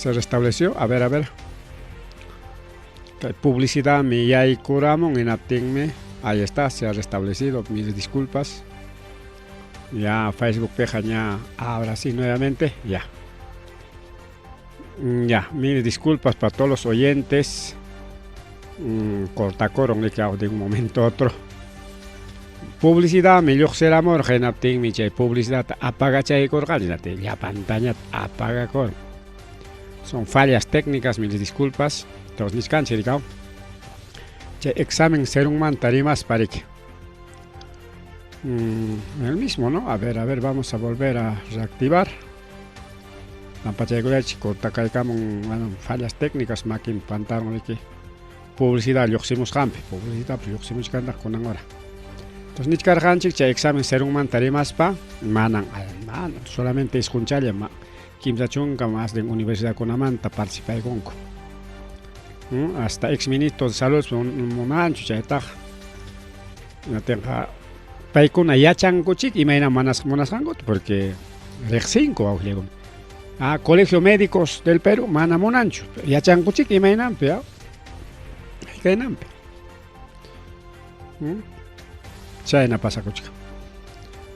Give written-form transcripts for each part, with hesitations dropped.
Se restableció. A ver, a ver. Kay publicidadmi yaykuramun hinaptinmi ahí está, se ha restablecido. Mis disculpas. Ya Facebookpiqa ña ahora sí nuevamente, ya. Ya, mil disculpas para todos los oyentes. Cortacoron de un momento a otro. Publicidadmi lluqsiramurqa hinaptinmi chay publicidadta apagachaykurqani, hinaptin llapantañataq apagakurqa. Son fallas técnicas, mil disculpas. Entonces nichkanchik rikaw. Chay examen serunmanta rimaspa riki. El mismo, ¿no? A ver, vamos a volver a reactivar. Pampachaykullachi cortakaykamun, bueno, fallas técnicas makin pantaron riki. Publicidad lluqsimusqanpi, publicidad lluqsimuchkantaq kunan hora. Entonces nichkarqanchik chay examen serunmanta rimaspa, manan, manan, solamente isqunchalla 30 más de universidadkunamanta participaykunku. Hasta ex ministro de salud munanchu chaytaqa. Hinaptinqa paykuna yachankuchik imayna munasqankuta porque riqsinku wawqillakuna. Ah, Colegio Médicos del Perú mana munanchu, yachankuchik imaynanpi, kaynanpi. Chayna pasakuchkan.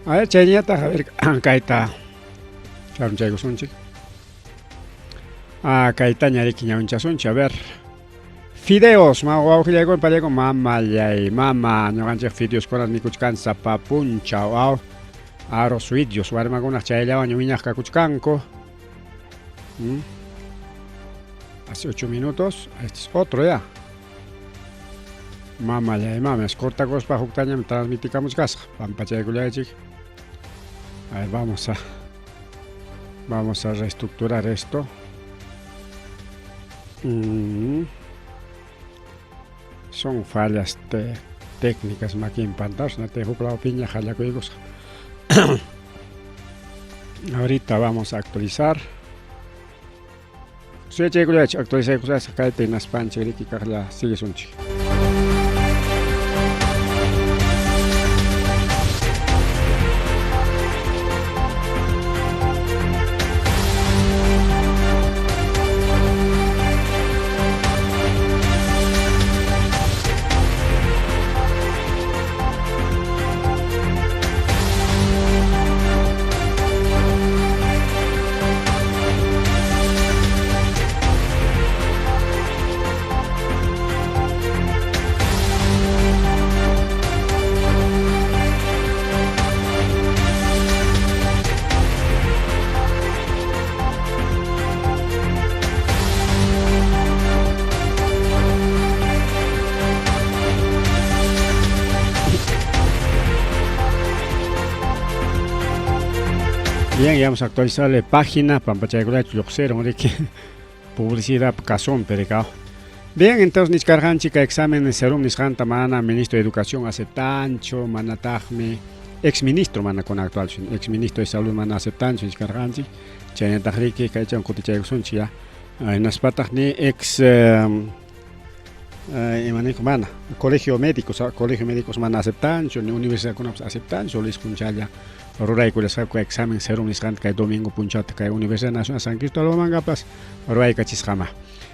A ver, chayñataq, a ver, kayta charunchaykusunchik. Ah, kaytaña riki ñawinchasunchik, a ver. Fideos, ma wawqillaykuna pallaykuna, mamallay, mama, ñuqanchik fideoskunata mikuchkanchik sapa punchaw, aw. Arroz fideos, warmakunaq chayllawan wiñaq kakuchkanku. Hace 8 minutos, este es otro ya. Mamallay, mama, es cortakuspa huktañam transmitikamuchkasqa, pampachaykullaychik. A ver, vamos a reestructurar esto. Son fallas técnicas makin pantas, no te huk lawpiña hallakuykusqa. Ahorita vamos a actualizar. Suyachaykullaychik, actualizaykusqa kayta hinaspanchik riki kaqlla siguisunchik. Bien, ya vamos a actualizar la página pampachaykullachu lluqsiron riki publicidad kasumpi rikaw. Bien, entonces nichkarqanchik examen serum nisqanta mana ministro de educación aceptanchu, manataqmi ex ministro mana con actual, ex ministro de salud mana aceptanchu nichkarqanchik. Chaynataq riki kaychan kutichaykusunchik ya. Hinaspataq ni ex imaninku mana colegio médico, colegio médicos mana aceptanchu, ni universidadkunapas aceptanchu, lisqunchalla ruraykullasqaku examen serum nisqanta kay domingo punchawta kay Universidad Nacional San Cristóbal de Huamangapas ruraykachisqama.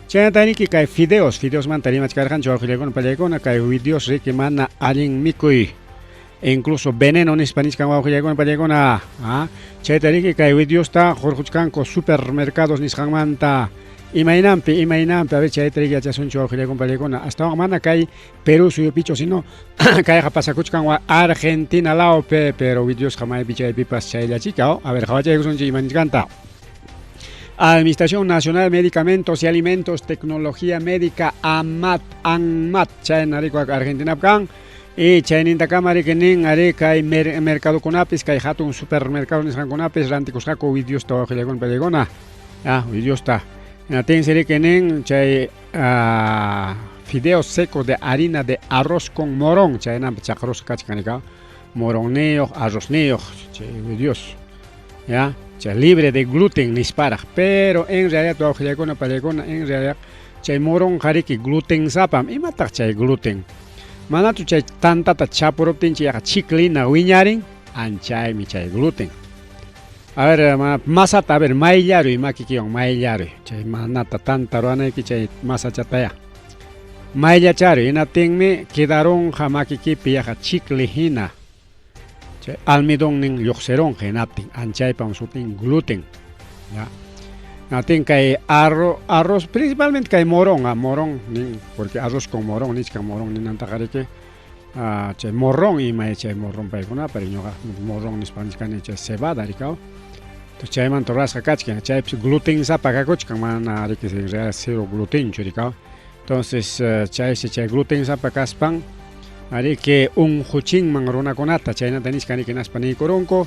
Chaynata riki kay fideos, fideosmanta rimachkarqanchik wawqillaykuna pallaykuna, kay fideos riki mana allin mikuy, incluso veneno nispa nichkan wawqillaykuna pallaykuna. Chayta riki kay fideosta hurquchkanku supermercados nisqanmanta. Imaynanpi, imaynanpi, a ver chayta riki yachasunchik wawqillaykuna pallaykuna. Astawan mana kay Perú suyupichu, sino kayqa pasakuchkan Argentina lawpi, pero fideosqa maypi chaypipas chayllachika. A ver, qhawachaykusunchik ima nichkanta. Administración Nacional de Medicamentos y Alimentos, Tecnología Médica, AMAT, ANMAT, chayna rikuak Argentinap kan. Y chaynintakama riki nin ari kay mercadokunapis, kay hatun supermercado nisqankunapis rantikusqaku vidiosta wawqillaykuna pallaykuna. Ah, vidiosta. Hinaptinsi riki nin chay fideos secos de harina de arroz con morón, chaynampi chaqrusqa kachkan rika, moronniyuq, arrozniyuq, chay fideos. Ya, chay libre de gluten nisparaq, pero en realidad wawqillaykuna pallaykuna, en realidad chay morón riki gluten sapam. Imataq chay gluten? Manachu chay tantata chapuruptinchik yaqa chiklina wiñarin, anchaymi chay gluten. A ver, masata, a ver, mayllaruy makikiwan, mayllaruy. Chay manata tanta ruwanayki chay masachataya. Mayllacharuy, hinaptinmi quedarunqa makikipi yaqa chicle hina. Chay almidonnin lluqsirunqa hinaptin, anchaypam sutin gluten. Ya. Hinaptin kay arroz, arroz principalmente kay morón, ah, morón nin, porque arroz con morón nichkan morón ninantaqa riki. Ah, chay morrón ima chay morrón paykunapa ñuqa morrón nispa nichkani chay cebada rikaw. Entonces chaymanta rurasqa kachkan, chaypis glutensapa kakuchkan, mana riki en realidad cero glutenchu rikaw. Entonces chaysi chay glutensapa kaspan ariki unquchinman runakunata, chaynata nichkan riki hinaspa niykurunku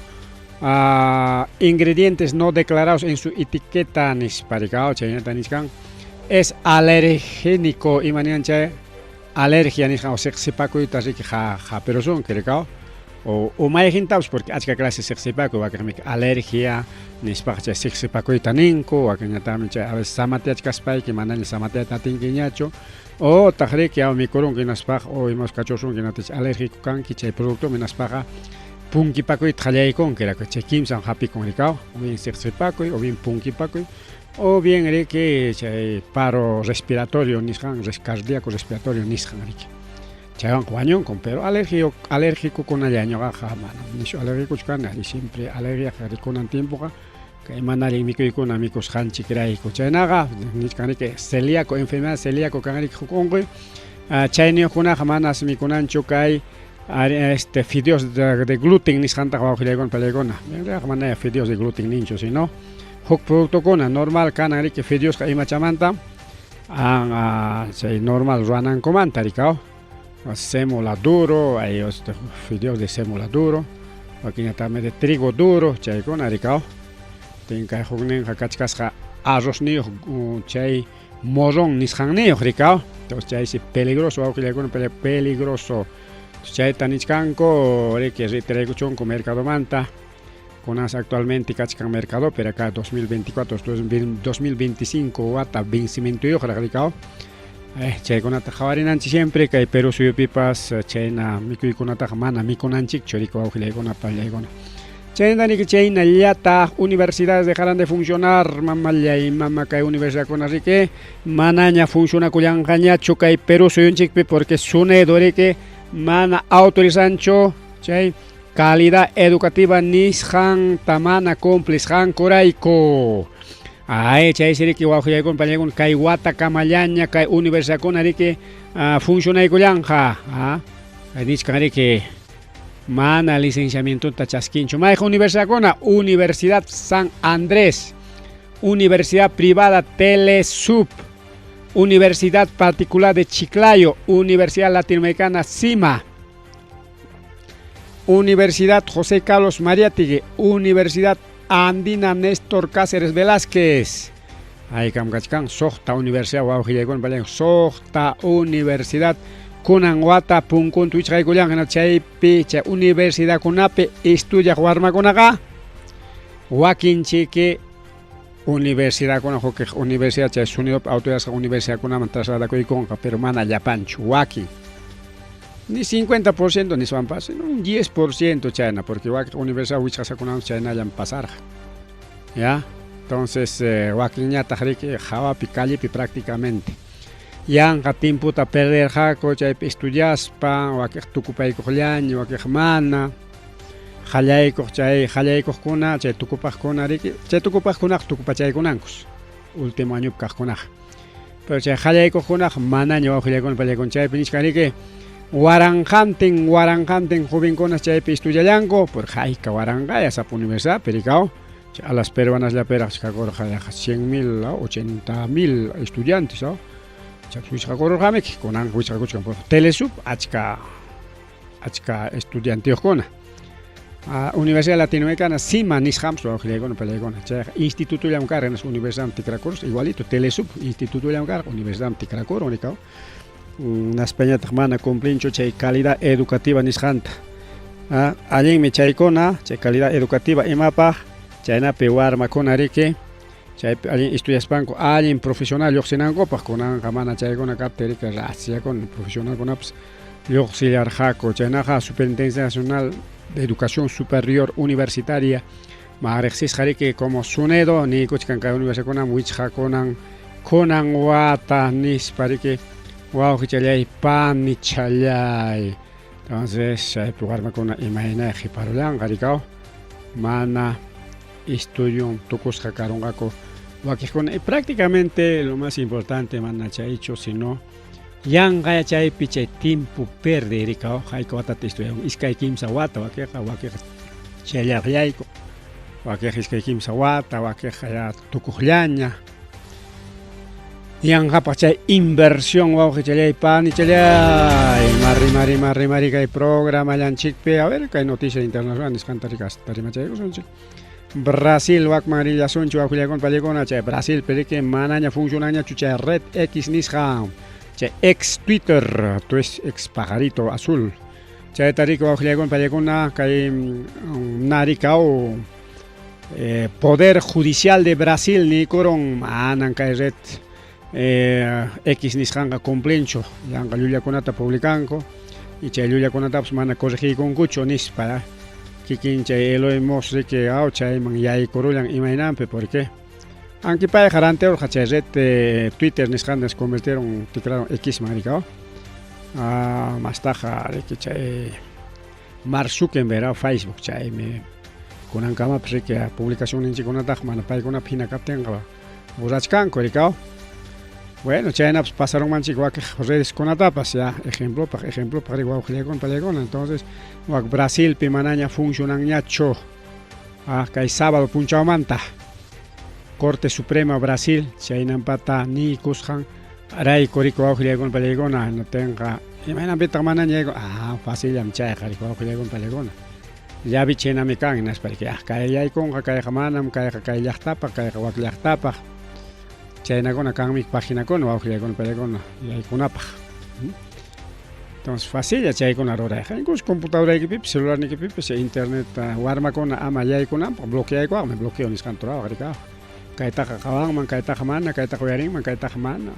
ingredientes no declarados en su etiqueta nispa rikaw, chaynata nichkan. Es alergénico, ima niyan chay alergia nisqan o siqsipakuyta riki hapirusunki rikaw. O mayqintapas porque achka clase siqsipakuy, wakinmi alergia nispaqa chay siqsipakuyta ninku, wakinñataqmi chay a veces samatyachkaspayki manaña samatyayta atinkiñachu, otaq riki aw mikurunki hinaspaqa o imas kachusunki hinatich alérgico kanki chay productoman hinaspaqa punkipakuyta qallaykunki raki, chay kimsam hapikun rikaw, o bien siqsipakuy o bien punkipakuy o bien riki chay paro respiratorio nisqan, cardíaco respiratorio nisqan riki. Chaywanqa wañunkun, pero alergio, alérgicokunalla ñuqaqa manam nishu alérgicochu kani, ari siempre alergiaqa rikunan tiempoqa kay mana allin mikuykuna mikusqanchikrayku. Chaynaqa nichkan riki celíaco, enfermedad celíaco kan riki huk unquy, chayniyuqkunaqa manas mikunanchu kay este fideos de gluten nisqantaqa wawqillaykuna pallaykuna. En manaya fideos de gluten ninchu, sino huk productokuna normal kanan riki fideosqa imachamanta chay normal ruwanankumanta rikaw. Sémola duro, hay este fideos de sémola duro, wakinñataqmi de trigo duro, chaykuna rikaw. Tinkay hukninqa kachkasqa arrozniyuq chay morrón nisqanniyuq rikaw. Entonces chaysi peligroso wawqillaykuna, peligroso. Chayta nichkanku riki retiraykuchunku mercadomanta. Kunas actualmente kachkan mercado, pero acá 2024, 2025 wata vencimientoyuqraq rikaw. Chaykunata qhawarinanchik siempre kay Perú suyupipas chayna mikuykunataqa mana mikunanchikchu riki wawqillaykuna pallaykuna. Chayna riki chaynallataq universidades dejarán de funcionar, mamallay mama kay universidadkuna riki manaña funcionakullanqañachu kay Perú suyunchikpi porque SUNEDU riki mana autorizanchu chay calidad educativa nisqanta mana cumplisqankurayku. Ay, chaysi riki wawqillaykuna pallaykuna kay watakamallaña kay universidadkuna riki funcionaykullanqa. Nichkan riki mana licenciamientota chaskinchu. Mayqa universidadkuna? Universidad San Andrés, Universidad Privada Telesub, Universidad Particular de Chiclayo, Universidad Latinoamericana CIMA, Universidad José Carlos Mariátegui, Universidad Andina Néstor Cáceres Velázquez. Haykam kachkan suqta universidad wawqillaykuna pallaykuna suqta universidad kunan wata punkunta wichqaykullanqa chaypi chay universidadkunapi estudiaq warmakunaqa wakinchiki universidadkuna huk universidad chay SUNEDUpi autorizasqa universidadkunaman trasladakuykunqa, pero mana llapanchu, wakin. Ni 50% niswanpas, sino un 10% chayna, porque wakin universidad wichqasqakunaman chaynallam pasarqa. ¿Ya? Entonces, wakinñataq riki hawapi callepi prácticamente. Yanqa tiemputa perderqaku chaypi estudiaspa, wakiq tukupaykuqllaña, wakiq mana. Qallaykuq chay qallaykuqkuna, chay tukupaqkuna riki, chay tukupaqkunaqa tukupachaykunankus, último añopi kaqkunaqa. Pero chay qallaykuqkunaqa manaña wawqillaykuna pallaykuna chaypi nichkan riki waranqantin waranqantin jovenkuna chaypi estudiallanku, porque hayka waranqaya sapa universidad rikaw. A las peruanas llapiraq kakurqa yaqa 100.000, 80.000 estudiantes, chaypi wichqakururqamiki, kunanqa wichqakuchkan Telesub achka achka estudianteyuqkuna. Universidad Latinoamericana CIMA nisqanpas wawqillaykuna pallaykuna chayqa institutollam karqa hinaspa universidadman tikrakurusqa igualito Telesub institutollam karqa universidadman tikrakurun rikaw. Hinaspañataq mana cumplinchu chay calidad educativa nisqanta. Allinmi chaykuna, chay calidad educativa imapaq chaynapi warmakuna riki chaypi allin estudiaspanku allin profesional lluqsinankupaq, kunanqa mana chaykuna kaptin riki rasyakuna profesionalkunapas lluqsillarqaku. Chaynaqa Superintendencia Nacional de Educación Superior Universitaria Ma riqsisqa riki como SUNEDU niykuchkan kay universidadkunam wichqakunan kunan wata nispa riki wawqichallay panichallay. Entonces chaypi warmakuna imaynay qhiparullanqa rikaw mana estudion tukusqa karunqaku wakiqkuna y prácticamente lo más importante mana chaychu sino yanqa chaypi chay tiempo perdi rikaw hayka watata estudian iskay kimsa wata wakiqa wakiqa chayllarqllayku wakiqa iskay kimsa wata wakiqa ya tukuqllaña yanqapaq chay inversión wawqichallay panichallay mari mari mari mari kay programallanchikpi a ver kay noticia internacional nisqanta rikasta rimachaykusunchik Brasil wakman rillasunchik wawqillaykuna pallaykuna chay Brasilpi riki manaña funcionanñachu chay red X nisqa chay ex Twitter tu es ex pajarito azul chayta riki wawqillaykuna pallaykuna kay narikaw Poder Judicial de Brasil niykurun manan kay red X nisqanqa cumplinchu yanqa llullakunata publicanku y chay llullakunatapas mana corregiykunkuchu nispa kikin chay Elon Musk riki aw chayman yaykurullan imaynanpi porque aunque payqa rantirurqa chay red Twitter nisqanta se convirtieron tikraron Xman riki aw mastaqa riki chay Mark Zuckerberg Facebook chaymi kunankamapas riki publicacionninchikkunataqa mana paykunapa hina kaptinqa borrachkanku rikaw. Bueno, chaynapas pasarunmanchik wakiq redeskunatapas ya ejemplopaq ejemplopaq riki wawqillaykuna pallaykuna entonces wak Brasilpi manaña funcionanñachu ah, kay sábado punchawmanta Corte Suprema Brasil chaynampata niykusqan rayku riki wawqillaykuna pallaykuna hinaptinqa imaynanpitaq manaña yayku ah facillam chayqa riki wawqillaykuna pallaykuna llave chaynami kan hinaspa riki ah kay yaykunqa kayqa manam kayqa kay llaqtapaq kayqa wak llaqtapaq chaynakuna kanmi paginakuna wawqillaykuna pallaykuna yaykunapaq entonces facilla chaykuna rurayqa incluso computadoraykipipas celularniykipipis internet warmakuna ama yaykunanpaq bloqueaykuwaqmi bloqueo nisqanta rurawaq riki kaytaqa qawanman kaytaqa mana kaytaqa uyarinman kaytaqa mana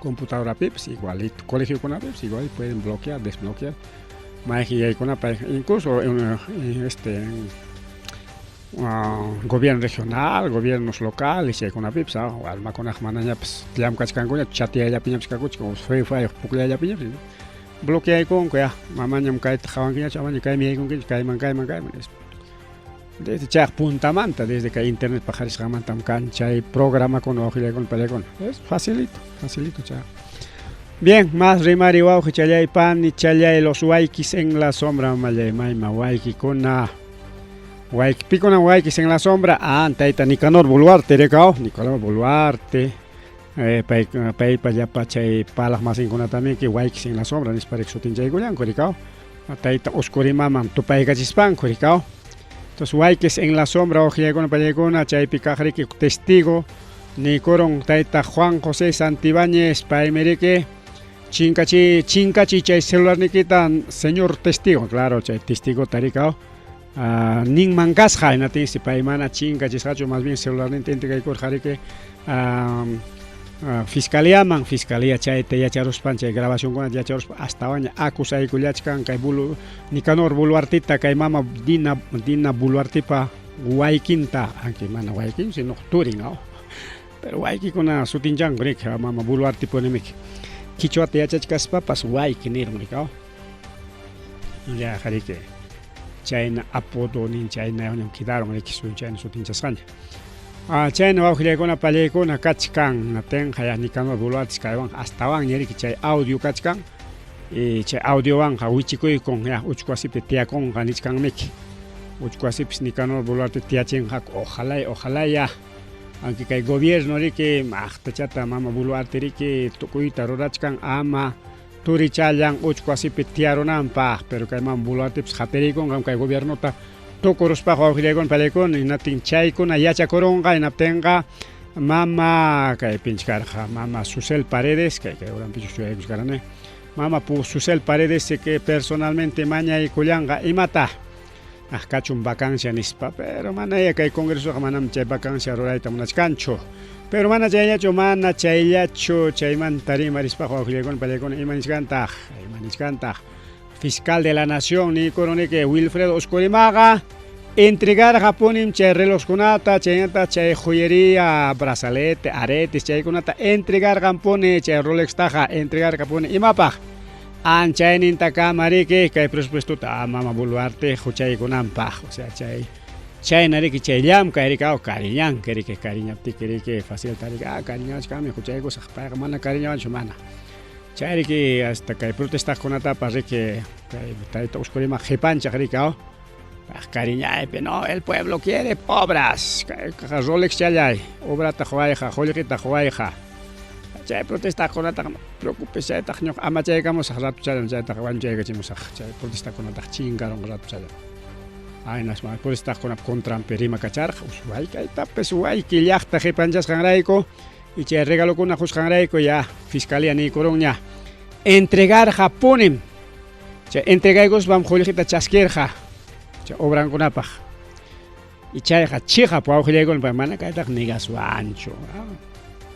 computadorapipas igualito colegiokunapipis igual pueden bloquear desbloquear mayqin yaykunapaq incluso este gobierno regional gobiernos locales chaykunapipas warmakunaqa manañapas llamkachkankuñachu chatiyayllapiñapas kakuchkan free fire puklayllapiñapas bloqueaykunku ya mamañam kayta qawankiñachu amaña kayman yaykunkiñachu kayman kayman kayman nispa desde chayqa puntamanta desde kay internet paqarisqanmantam kan chay programakuna wawqillaykuna pallaykuna es facilito facilito chayqa bien más rimari wawqi challay pani challay los waykis en la sombra mamallay mayma waykikuna waykipikuna waykis en la sombra ah tayta Nicanor Boluarte rikaw Nicanor Boluarte pay paypa llapa chay palaq masinkunatamiki waykis en la sombra nispa riki sutinchaykullanku rikaw tayta Oscurimaman tupaykachispanku rikaw entonces waykis en la sombra wawqillaykuna pallaykuna chaypi kaq riki testigo niykurun tayta Juan José Santibáñez paymi riki chinkachi chinkachi chay celularniykita señor testigo claro chay testigota rikaw ninman kasqa hinatinsi pay mana chinkachisqachu más bien celularninta entregaykurqa riki fiscaliaman fiscalia chayta yacharuspan chay grabacionkunata yacharuspa astawanña acusaykullachkan kay Bulu Nicanor Boluartita kay mama Dina Dina Boluartipa waykinta aunque mana waykin sino turin aw pero waykikuna sutinchanku riki mama Boluartipunimiki qichwata yachachkaspapas wayki nirun riki aw ya riki chayna apodo nin chayna quedaron riki chayna sutinchasqaña chayna wawqillaykuna pallaykuna kachkan hinaptinqa ya Nicanor Boluarte kaywanqa astawanña riki chay audio kachkan y chay audiowanqa wichikuykun ya uchku wasipi tiyakunqa nichkanmiki uchku wasipis Nicanor Boluarte tiyachinqaku ojalá ojalá ya aunque kay gobierno riki maqtachata mama Boluarte riki tukuyta rurachkan ama turichallan uchku wasipi tiyarunanpaq pero kay mama Boluartepis hatariykunqam kay gobiernota tukuruspaqa wawqillaykuna pallaykuna hinaptin chaykuna yachakurunqa hinaptinqa mama kay pinchkarqa mama Susel Paredes kay kay uranpichu shuyaykuchkarani mama Susel Paredes que personalmente mañaykullanqa imata ah kachun vacancia nispa pero mana ya kay congresoqa manam chay vacancia rurayta munachkanchu pero mana chayllachu mana chayllachu chaymanta rimarispaqa wawqillaykuna pallaykuna ima nichkantaq ima nichkantaq fiscal de la nación niykuruniki Wilfredo Oscurimaqa Entregarqapunim chay relojkunata, chaynataq chay joyería, brazalete, aretes, chaykunata entregarqanpuni chay Rolextaqa entregarqapuni. Imapaq? Anchaynintakama riki kay presupuestota mama Boluarte huchaykunanpaq. O sea, chay chayna riki chay llamkay riki, aw cariñanki riki, cariñaptiki riki facilta riki, ah cariñawachkanmi huchaykusaq, payqa mana cariñawanchu mana. Chay riki hasta kay protestaqkunatapas riki kay tayta Oscurimaq qipanchaq riki, aw. Cariñaypi, no, el pueblo quiere obras. Rolex challay, obrata quwayqa, qullqita quwayqa. Chay protestaqkunataq no preocupes, chaytaq ñuqa amachaykamusaq ratuchallam, chaytaq wañuchaykachimusaq. Chay protestakunataq chinkarunqa ratuchallam. Aynasma protestaqkunap contranpi rimakacharqa, usway kaytapis wayki llaqta qipanchasqanrayku y chay regalokuna qusqanrayku ya fiscalía niykurunña. Entregarqapunim. Chay entregaykuspam qullqita chaskirqa chay obrankunapaq. Y chayqa chiqap wawqillaykuna mana kaytaqa negaswanchu.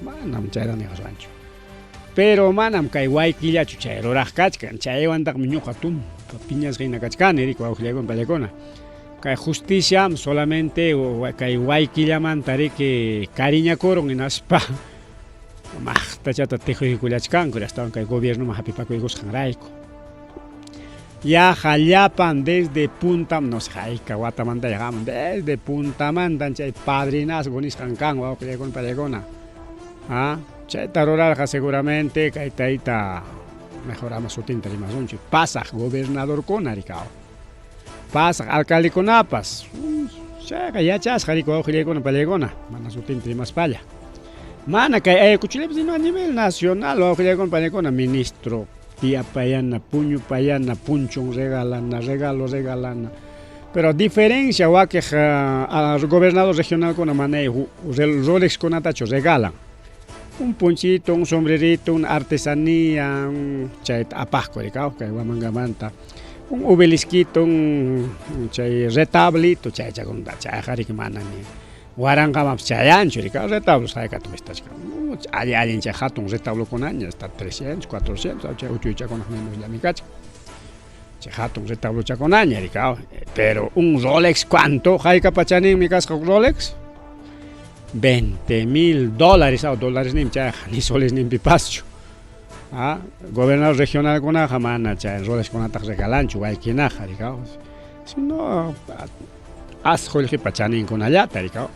Manam chaytaqa negaswanchu. Pero manam kay waykillachu chay ruraq kachkan. Chaywantaqmi ñuqa tumpa piñasqa hina kachkani, riki wawqillaykuna pallaykuna. Kay justiciam solamente kay waykillamanta riki cariñakurun hinaspa maqtachata tiquykullachkanku astawan kay gobiernoman hap'ipakuykusqanrayku. Yaqa llapan desde punta, no sé hayka watamanta hamun, desde puntamantan chay padrinazgo nisqan kan wawqillaykuna pallaykuna. Ah, chayta rurarqa seguramente kay tayta mejor ama sutinta rimasunchik pasaq gobernadorkuna rikaw. Pasaq alcaldekunapas chayqa yachasqa riki wawqillaykuna pallaykuna mana sutinta rimaspalla. Mana kay Ayacuchollapi sino a nivel nacional wawqillaykuna pallaykuna ministro tiyapayana, puñupayana, punchun regalana, regalo regalana. Pero diferencia wakiq gobernador regionalkuna mana Rolexkunatachu regalan. Un punchito, un sombrerito, una artesanía, chayta apaqku rikaw kay Huamangamanta. Un obelisquito, un chay retablito chaychakunata chayqa riki mana ni waranqamanpas chayanchu riki retablos haykata cuestachkan. Alli allin chay hatun retablokunaña hasta 300, 400, chay uchuychakunaq menosllami kachkan. Chay hatun retablochakunaña riki, pero un Rolex cuánto haykapa chaninmi kasqa Rolex? 20 mil dólares, aw dólares nim chayqa ni soles nimpipaschu. Ah, gobernador regionalkunaqa mana chay Rolexkunataq regalanchu waykinaqa rikaw. Sino as qullqipa chaninkunallata rikaw.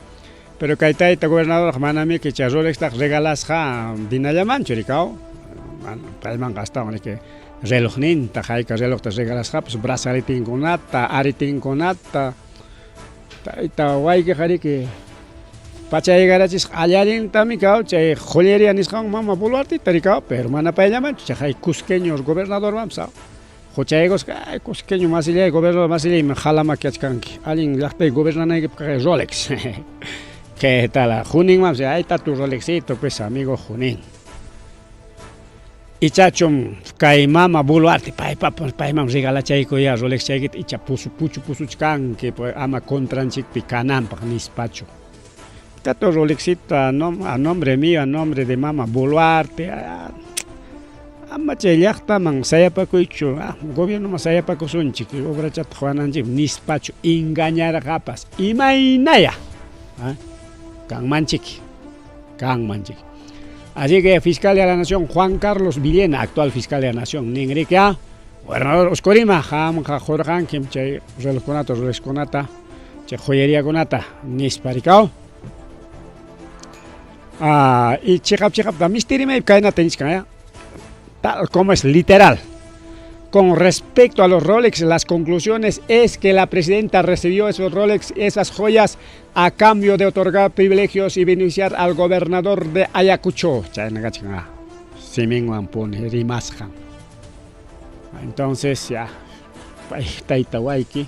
Pero kay tayta gobernadorqa manamiki chay Rolextaqa regalasqa dinallamanchu rikaw. Paymanqa astawan riki relojninta, hayka relojta regalasqapas brazaletinkunata, aretinkunata. Tayta waykiqa riki pachaykarachisqa allallintami kaw chay joyería nisqanwan mama Boluartita rikaw, pero mana payllamanchu chay cusqueño gobernadormanpas aw. Huchaykusqa, ay cusqueño masillay, gobernador masillay, jalamakyachkanki. Allin llaqtay gobernanaykipaq Rolex. ¿Qué tal? Juninmanpas, ahí está tu Rolexito, pues amigo Junín. Ichachum kay mama Boluarte paypapas payman regalachaykuya Rolexchaykita icha pusu puchu pusuchkanki ama contranchikpi kananpaq nispachu. Tato Rolexito a, nom, a nombre mío, a nombre de mama Boluarte. Ama chay llaqtaman sayapakuychu, gobiernoman sayapakusunchik, obrachata quwananchik nispachu engañarqapas. Imaynaya kanmanchik, kanmanchik. Así que fiscal de la Nación Juan Carlos Villena, actual fiscal de la Nación, nin riki, gobernador Oscorima, qamqa qurqankim chay relojkunata, Rolexkunata, chay joyeriakunata nispa rikaw. Ah, y chiqap chiqapta mistirimaypi kaynata nichkan ya. Tal como es literal. Con respecto a los Rolex, las conclusiones es que la presidenta recibió esos Rolex, esas joyas, a cambio de otorgar privilegios y beneficiar al gobernador de Ayacucho. Siminwan puni rimasqan. Entonces ya, tayta wayki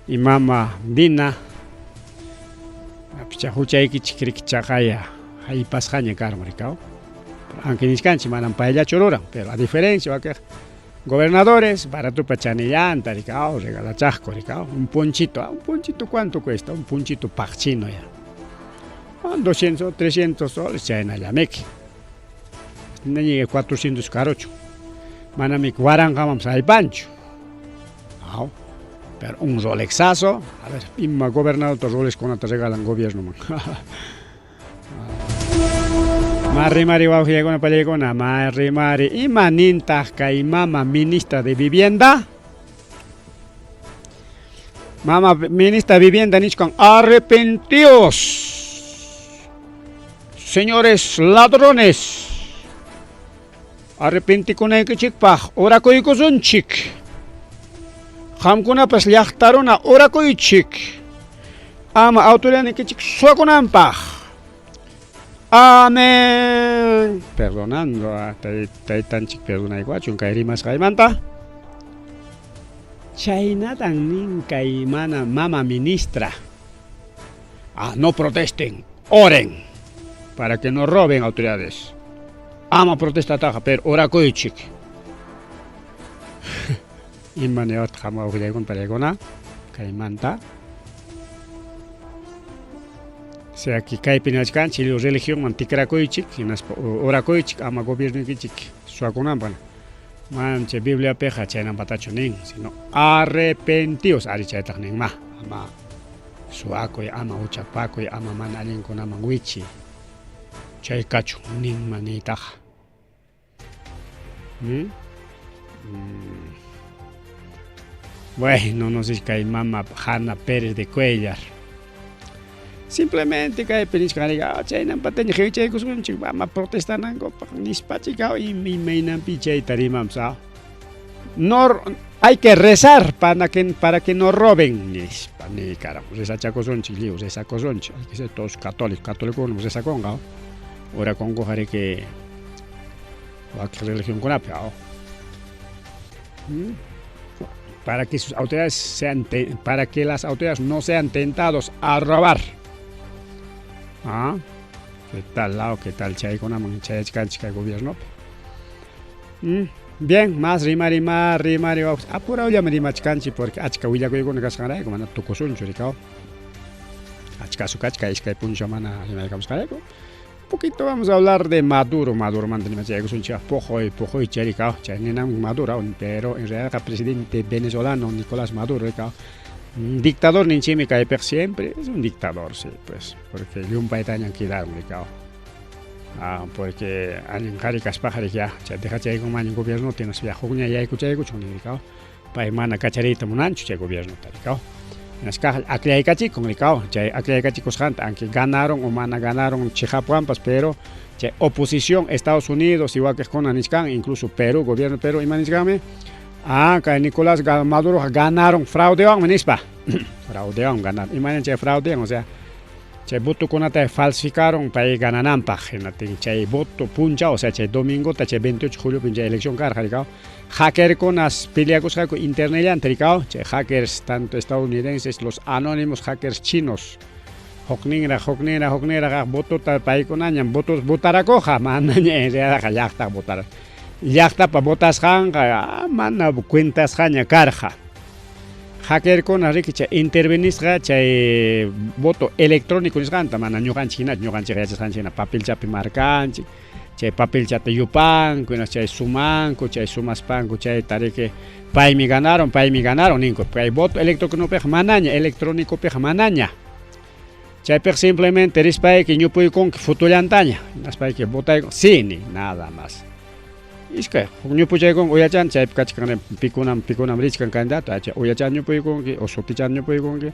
y mama Dina, picha huchaykichik riki chaqaya haypasqaña karun rikaw. Aunque nichkanchik manam payllachu ruran, pero a diferencia wakiq gobernadores baratupa chanillanta rikaw regalachaqku rikaw un ponchito, un ponchito cuánto cuesta, un ponchito paqchino ya. 200, 300 soles chaynallamiki. Nañiga 400 karuchu. Manamiki waranqamanpas haypanchu. Aw. Pero un Rolexazo, a ver, ima gobernadorta Rolexkunata regalan gobiernoman. Mari mari wawqillaykuna pallaykuna, mari mari, ima nintaq kay mama ministra de vivienda? Mama ministra de vivienda nichkan, arrepentíos, señores ladrones, arrepentikunaykichikpaq orakuykusunchik. Qamkunapas llaqta runa orakuychik, ama autoridadnikichik suwakunanpaq. Amén. Perdonando a taytanchik perdonaykuwachun kay rimasqaymanta. Chaynatan nin kay mana mama ministra. Ah, no protesten, oren para que no roben autoridades. Ama protestataqa, pero orakuychik. Ima niwataq qam wawqillaykuna pallaykuna kaymanta? Sea que kaypi niwachkanchik lliw religionman tikrakuychik hinaspa orakuychik ama gobiernoykichik suwakunanpaq. Manam chay Bibliapiqa chaynanpatachu nin, sino arrepentios ari chaytaq ninma, ama suwakuy, ama huchapakuy, ama mana allinkunaman wichiy. Chay kachun ninma niytaqa. ¿Mm? Mm. Bueno, no sé si kay mama Hanna Pérez de Cuellar. Simplemente kaypi nichkan ah, chaynanpataña qiwichaykusunchik mama protestanankupaq nispachik imaynanpi chayta rimanpas ah. No, hay que rezar para que no roben nispa niykaram rezachakusunchik lliw rezakusunchik hay que ser todos católicos católicos rezakunqa orakunkuqa riki wakin religionkunapi ¿Mm? Para que sus autoridades sean para que las autoridades no sean tentados a robar. ¿Ah? ¿Qué tal lado? ¿Qué tal chaykunaman chayachkanchik kay gobiernopi? ¿Mm? Bien, más rimari más rimari apurawllami rimachkanchik porque achka willakuykuna kasqanrayku mana tukusunchu rikaw. Achka sukachka iskay punchaw mana rimaykamusqanrayku. Un poquito vamos a hablar de Maduro, Maduromanta rimachaykusunchik puquy puquy charikaw, chay ninam Maduro, pero en realidad presidente venezolano Nicolás Maduro rikaw. Dictador ninchikmi kaypiqa siempre es un dictador, sí, pues, porque llumpaytañan quedaron rikaw. Ah, porque allin qhari kaspaqa ya chay dejachaykunmanña gobiernota hinaspa ya hukña yaykuchaykuchun rikaw. Pay mana kachariyta munanchu chay gobiernota rikaw. Hinaspa akllaykachikun rikaw, chay akllaykachicusqanta aunque ganaron o mana ganaron chiqapwanpas, pero chay oposición Estados Unidos y wakiqkuna nichkan, incluso Perú, gobierno de Perú ima nichkanmi, ah, kay Nicolás Maduro ganaron fraudewanmi nispa. Fraudewan ganaron. Imayna chay fraudewan, o sea, chay votokunata falsificaron pay ganananpaq, hinaptin chay voto punchaw, o sea, chay domingota, chay 28 de julio chay elección karqa rikaw, hackerkunas peleakusqaku internetllanta rikaw, chay hackers tanto estadounidenses, los anónimos hackers chinos, hukninraq, hukninraq, hukninraq votota paykunañam votos votarakuqa, manaña en realidad llaqtaq votar. Llaqtapa votasqanqa mana cuentasqaña karqa. Hackerkuna riki chay intervenisqa chay voto electrónico nisqanta, mana ñuqanchik hinachu, ñuqanchik yachasqanchik hina papelchapi marcanchik, chay papelchata yupanku, hinaspa chay sumanku, chay sumaspanku chayta riki paymi ganaron, paymi ganaron ninku. Kay voto electrónicopiqa manaña, electrónicopiqa manaña. Chaypiqa simplemente rispayki ñupuykunki fotollantaña, hinaspayki votayku, sí, ni nada más. Iskay huk ñupuchaykunki uyachan chaypi kachkan pikunam pikunam richkan candidato, chay uyachan ñupuykunki o sutichan ñupuykunki.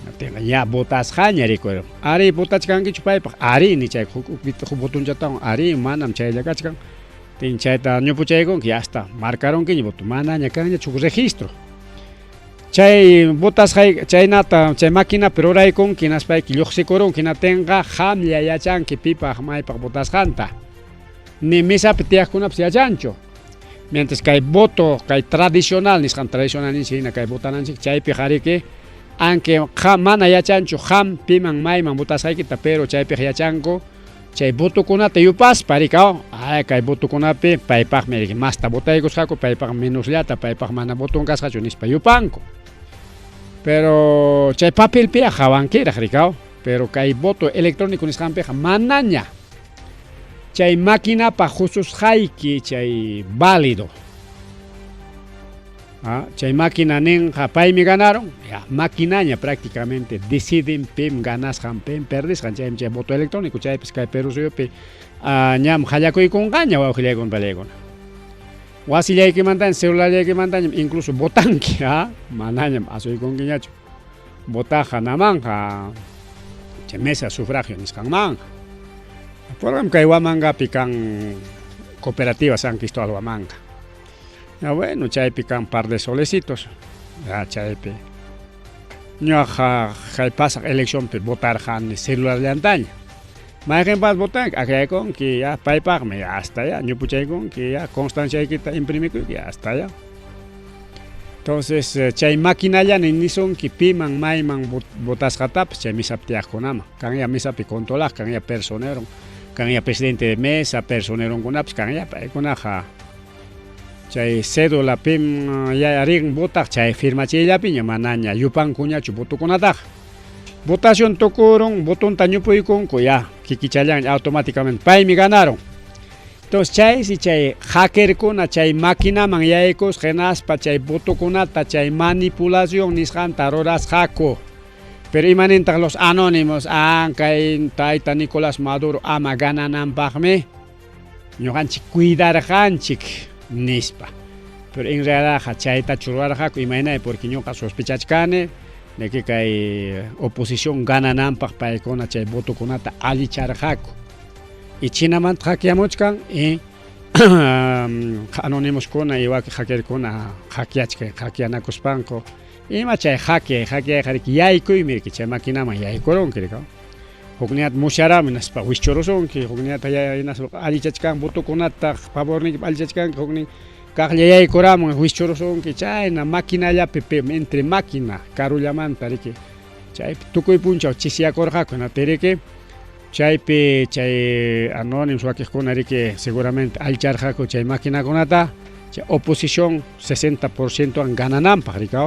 Hinaptinqa ya votasqaña rikuy. Ari votachkankichu paypaq, ari ni chay huk huk votonchatawan, ari manam chaylla kachkan. Tin chayta ñupuchaykunki ya hasta marcarunkiña voto, manaña kanñachu huk registro. Chay votasqay chaynata chay maquinapi ruraykunki hinaspayki lluqsikurunki hinaptinqa qamlla yachanki pipaq maypaq votasqanta. Ni mesapi tiyaqkunapas yachanchu. Mientras kay voto kay tradicional nisqan tradicional ninchik hina kay votananchik chaypiqa riki aunque qam mana yachanchu qam piman mayman votasqaykita pero chaypiqa yachanku chay votokunata yupaspa rikaw ay kay votokunapi paypaqmi riki masta votaykusqaku paypaq menosllata paypaq mana voton kasqachu nispa yupanku. Pero chay papelpiqa qawankiraq rikaw pero kay voto electrónico nisqanpiqa manaña. Chay maquinapa hususqayki chay válido. Chay máquina ninqa paymi ganaron, ya, maquinaña prácticamente deciden pim ganasqan, pim perdisqan, chaymi chay voto electrónico, chaypis kay Perú suyupi ñam qallakuykunqaña wawqillaykuna panillaykuna. Wasillaykimantaña, celularllaykimantañam incluso votanki, manañam asuykunkiñachu. Votaqa namanqa chay mesa sufragio nisqanmanqa. Porqam kay Huamangapi kan cooperativa San Cristóbal Huamanga. Ya bueno, chaypi kan par de solecitos. Ya chaypi. Ñuqaqa kay pasaq eleccionpi votarqani celularllantaña. Mayqinpas votanki, akllaykunki, ya paypaqmi, hasta ya ñupuchaykunki, ya constanciaykita imprimikuyki, hasta ya. Entonces, chay maquinallani nisunki piman mayman votasqatapas chay misapi tiyaqkunaman. Kan ya misapi controlaq, kan ya personero, kan ya presidente de mesa, personeronkunapas kan ya paykunaqa chay cédula pim ya rin votaq chay firmachiyllapiña manaña yupankuñachu votokunataqa. Votación tukurun, votonta ñupuykunku ya kikichallan automáticamente paymi ganaron. Entonces chaysi chay hackerkuna chay maquinaman yaykusqa hinaspa chay votokunata chay manipulación nisqanta rurasqaku. Pero imanintaq los anónimos, kay tayta Nicolás Maduro ama ganananpaqmi ñuqanchik cuidarqanchik nispa. Pero en realidad chaytachu rurarqaku imaynay porque ñuqa sospechachkani de que kay oposición ganananpaq paykuna chay votokunata allicharqaku. Y Chinamanta hackeamuchkan y anónimoskuna y wakin hackerkuna hackeachkan hackeanakuspanku ima chay hackea hackeayqa yaykuymi riki chay maquinaman yaykurunki riki. Hukniyata musyarami nispa wischurusunki, hukniyata hinaspa allichachkan votokunata favorniykipi allichachkanki, huknin kaqlla yaykuramun wischurusunki, chayna maquinallapi entre máquina karullamanta riki chaypi tukuy punchaw chisyakurqaku hinaptin riki chaypi chay anónimos wakiqkuna riki seguramente allicharqaku chay maquinakunata chay oposición 60% wan ganananpaq riki.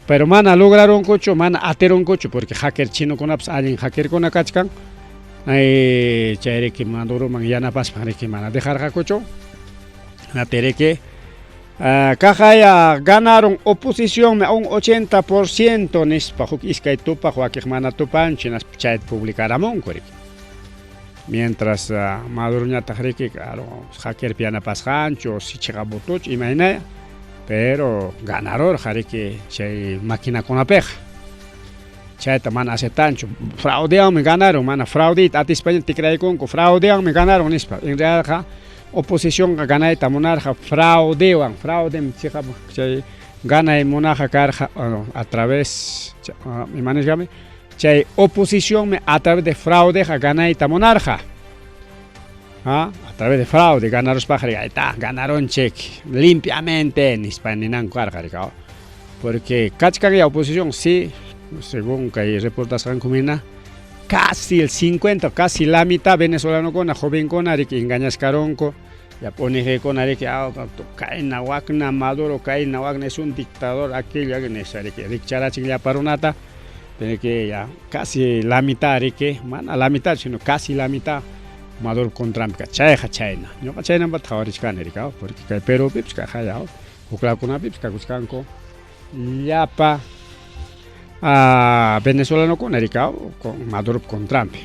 Pero mana lograrunkuchu, mana atirunkuchu porque hacker chinokunapas allin hackerkuna kachkan. Chay riki Maduroman yanapaspan riki mana dejarqakuchu. Hinaptin riki kaqaya ganaron oposicionmi un 80% nispa huk iskay tupaq wakiq mana tupanchu hinaspa chayta publicaramunku riki. Mientras Maduroñataq riki claro hackerpi yanapasqanchu sichiqa votochu imaynaya, pero ganarurqa riki chay maquinakunapiqa. Chayta mana aceptanchu, fraudewanmi ganaron, mana fraudeyta atispaña tikraykunku, fraudewanmi ganaron nispa. En realidadqa oposicionqa ganayta munarqa fraudewan, fraudem chiqap chay ganay munaqqa karqa a través ima nisqami chay oposicionmi a través de fraudeqa ganayta munarqa. A través de fraude ganaruspaqa ahí está, ganaronchik limpiamente nispa ninanku karqa riki. Porque kachkan ya oposición sí, según kay reportasqanku hina, casi el 50, casi la mitad venezolanokuna, jovenkuna riki engañaskarunku, ya puniqikuna riki kayna wakna Maduro, kayna wakna es un dictador, aquello, nispa riki rikcharachin llapa runata, tiene que ya casi la mitad riki, mana la mitad, sino casi la mitad Maduro contranpi chayqa chayna. Ñuqa chaynamanta qhawarichkani riki, porque kay Perupipis kaqaya huklakunapipas kakuchkanku llapa venezolanokuna riki con Maduro contranpi.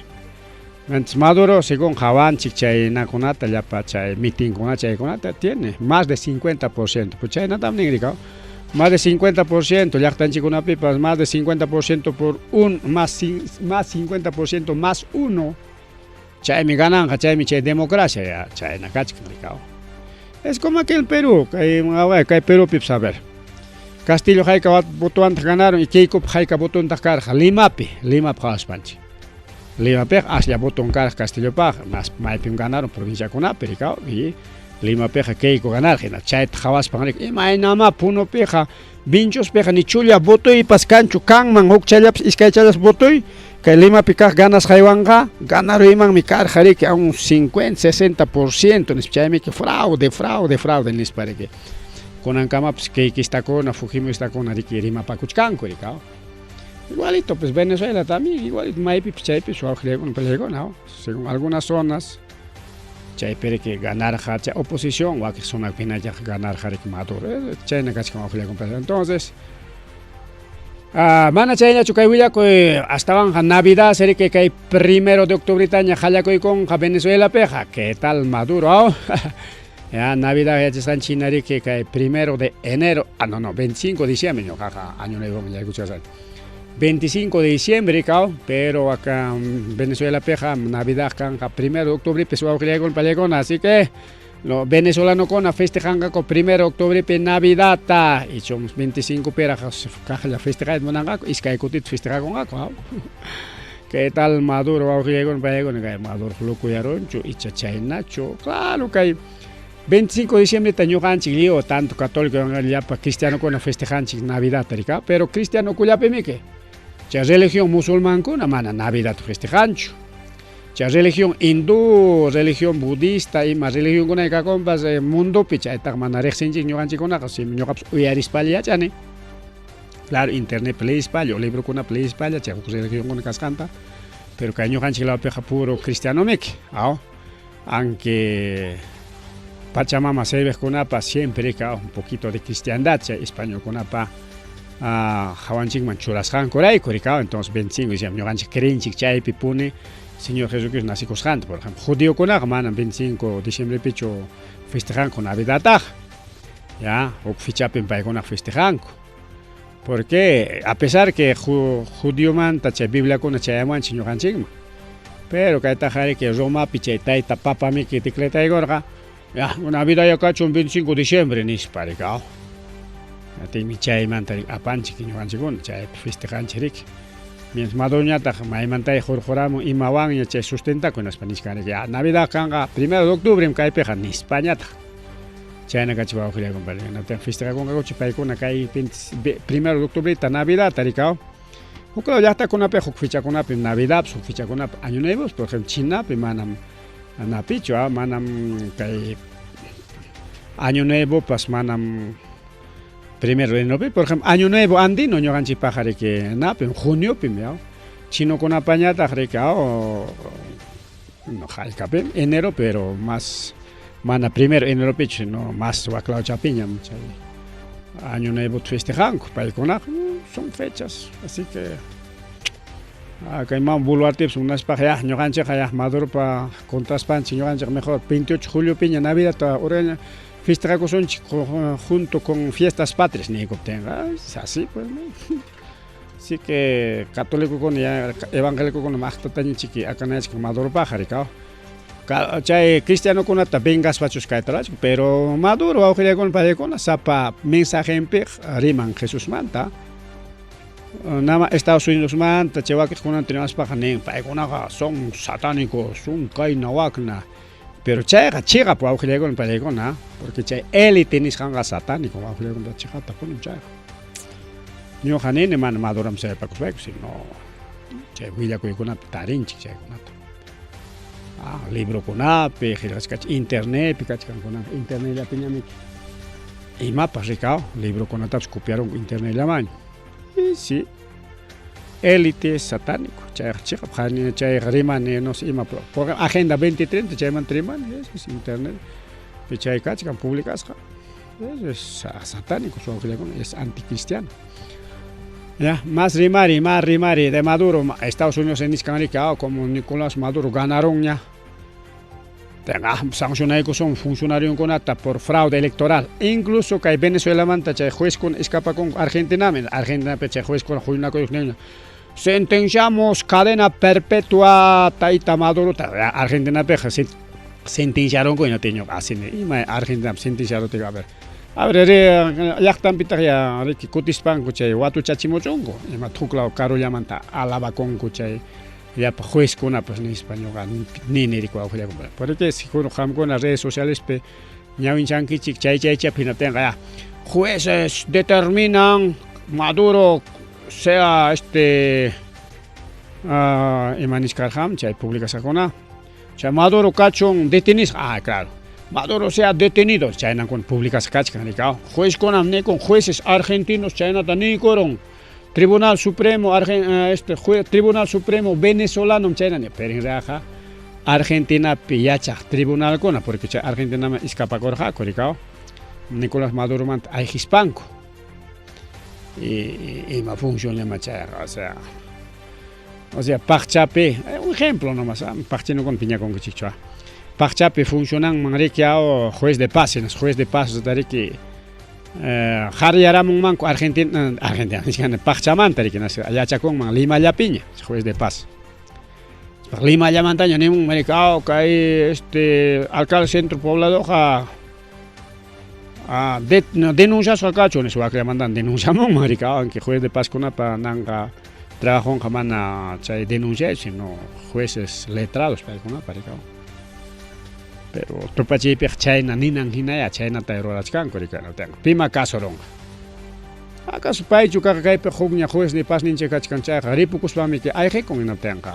Entonces Maduro, según qhawanchik chaynakunata llapa chay mitingkuna chaykunata tiene más de 50%, pues chaynatam nin riki, más de 50% llaqtanchikkunapipas más de 50% por un más más 50% más uno chaymi gananqa, chaymi chay democracia ya chayna kachkan riki. Es como aquí en Perú, kay kay Perupipis a ver. Castillo hayka votowantaq ganaron y Keikopi hayka votontaq karqa Limapi, Limapi qhawaspanchik. Limapiqa aslla voton karqa Castillopaq, mas maypim ganaron provinciakunapi riki, y Limapiqa Keiko ganarqa, hina chayta qhawaspan riki imaynamá Punopiqa Vinchospiqa ni chulla votoypas kanchu kanman huk chayllapas iskay chayllapas votoy, kay Limapi kaq ganasqaywanqa ganaruymanmi karqa riki a un 50, 60% nispa chaymiki fraude, fraude, fraude nispa riki. Kunankamapas keikistakuna, fujimoristakuna riki rimapakuchkanku riki. Igualito pues Venezuela también, igualito maypipas chaypis wawqillaykuna panillaykuna, según algunas zonas. Chaypi riki ganarqa chay oposición, wakin zonapi ganarqa riki Maduro. Chayna kachkan wawqillakuna. Entonces, mana chaynachu kay willakuy, astawanqa Navidad riki kay 1 de octubretaña qallakuykunqa Venezuelapiqa. ¿Qué tal Maduro? Ya Navidad yachasqanchik hina riki kay 1 de enero, no, no, 25 de diciembre ñuqaqa año nuevo yaykuchkasani. 25 de diciembre kaw, pero acá Venezuelapiqa Navidad kanqa 1 de octubre wawqillaykuna pallaykuna, así que los venezolano festejanqaku 1 de octubre Navidadta, icha 25 piraq kaqlla festejayta munanqaku, iskay kutita festejakunqaku. ¿Qué tal Maduro wawqillaykuna pallaykuna? Kay Maduro lokuyarunchu icha chaynachu? Claro, kay 25 de diciembre ñuqanchik lliw tanto católico llapa cristianokuna festejanchik Navidad rika, pero cristianokullapimiki chay religión musulmankuna mana Navidad festejanchu. Chay religión hindú, religión budista ima religionkuna kakunpas mundopi chaytaqa mana riqsinchik ñuqanchikkunaqa, si ñuqapas uyarispalla yachani. Claro, internet leyispalla o librokunapi leyispalla chay huk religionkuna kasqanta, pero kay ñuqanchik lawpiqa puro cristianomiki, aw, aunque Pachamama serviqkunapas siempre ka un poquito de cristiandad chay españolkunapa hawanchikman churasqankurayku rika. Entonces 25 diciembre ñuqanchik creenchik chaypi puni Señor Jesucristo nacikusqanta. Por ejemplo, judiokunaqa manam 25 de diciembrepichu festejanku Navidadtaqa, ya huk fechapim paykuna festejanku, porque a pesar que judiomanta chay Bibliakuna chayamuwanchik ñuqanchikman, pero kaytaqa riki Romapi chay tayta papamiki decretaykurqa, ya Navidad ya kachun 25 de diciembre nispa rika. Atinmi chaymanta apanchik ñuqanchikkuna chaypi festejanchik riki. Mientras Maduroñataq maymantay hurquramun imawanña chay sustentakuy nispa nichkan, ya Navidad kanqa 1 de octubre kaypiqa nispañataq. Chayna kachik wawqillay compadre. Festejakunqakuchu paykuna kay 1 de octubre Navidad rikaw. Huk llaqtakunapi huk fechakunapi Navidad, huk fechakunapi Año Nuevo, por ejemplo, Chinapi manam napichu, manam kay Año Nuevo pas manam 1 de noviembre, por ejemplo, Año Nuevo andino ñuqanchikpaq riki napi juniopim, ya. Chinokunapañataq riki no haykapim enero, pero más mana 1 de enero pichu, sino más waklawchapiñam chay Año Nuevo festejanku paykunaqa, son fechas, así que kay Mama Boluartepas munaspaqa ya ñuqanchikqa ya Maduropa contraspanchik ñuqanchik mejor 28 juliopiña Navidadta uraña festejakusunchik junto con fiestas patrias niykuptinqa, así pues, ¿no? Así que católicokuna ya evangélicokuna maqtatañachiki akanayachik Maduropaqqa rikaw. Chay cristianokunata vengaspachus kayta rurachik, pero Maduro wawqillaykuna paykuna sapa mensajenpiq riman Jesusmanta. Nama Estados Unidosmanta chay wakiqkunata rimaspaqa nin paykunaqa son satánicos, son kayna wakna. Pero chayqa chiqap wawqillaykuna paykuna, porque chay élite nisqanqa satánico wawqillaykuna, chiqaptapunim chayqa. Ñuqa nini mana Maduroman sayarpakuspayku, sino chay willakuykunapi tarinchik chaykunata. Librokunapi, qillqasqa internetpi kachkankunaqa, internetllapiñamiki imapas rikaw, librokunatapas copiarunku internetllamanña. Y sí, élite satánico, chayqa chiqap chayqa rimani no sé ima, porque Agenda 2030 chaymanta rimani, eso es internet, chay kachkan publicasqa, eso es satánico, es anticristiano. Ya, más rimari de Maduro, Estados Unidos nichkan riki, como Nicolás Maduro ganaron ya. Sancionaykusun funcionariokunata por fraude electoral. Incluso kay Venezuelamanta chay juezkuna escapakun Argentinaman, Argentinapi chay juezkuna huñunakuyuq niña. Sentenciamos cadena perpetua tayta Madurota. Argentinapiqa sentenciaronku ña así ima Argentina sentenciaron, a ver. A ver, llaqtanpitaq ya riki kutispanku chay watuchachimuchunku, ima huklaw karullamanta alabakunku chay llapa juezkunapas nispa ñuqa nini riki wawqillaykuna. Porque seguro qamkuna redes socialespi ñawinchankichik chay chaychapi hinaptinqa ya jueces determinan Maduro sea ima nichkarqam chay publicasqakuna, chay Maduro kachun detenisqa, claro, Maduro sea detenido, chaynankuna publicasqa kachkan rikaw. Juezkunam nikun, jueces argentinos chaynata niykurun, Tribunal Supremo Tribunal Supremo venezolano chayna ni, pero en realidad Argentinapi yachaq tribunalkuna, porque chay Argentinaman iskapakurqaku, rikaw, Nicolás Maduromanta ayqispanku. Y ima funcionllama chayqa, o sea, o sea, paqchapi, un ejemplo nomás, paqchinukuna piñakunkichikchu, paqchapi funcionanman riki, juez de paz, juez de paz riki, qaryaramunmanku Argentina, Argentina, paqchamanta riki, yachakunman Limallapiña, juez de paz. Limallamantaña nimunman riki, kay este alcalde centro pobladoqa denunciasqa kachun nispa wakllamantan denunciamunman riki, aunque juez de pazkunapa nanqa trabajonqa mana chay denunciaychu, sino jueces letrados paykunapa riki. Pero tupachiypiqa chayna ninan hinaya chaynata rurachkanku riki, pima kasurunqa. Acaso paychu kaqa kaypi hukña juez de paz ninchik kachkan chayqa ripukuspanmi ayqikun hinaptinqa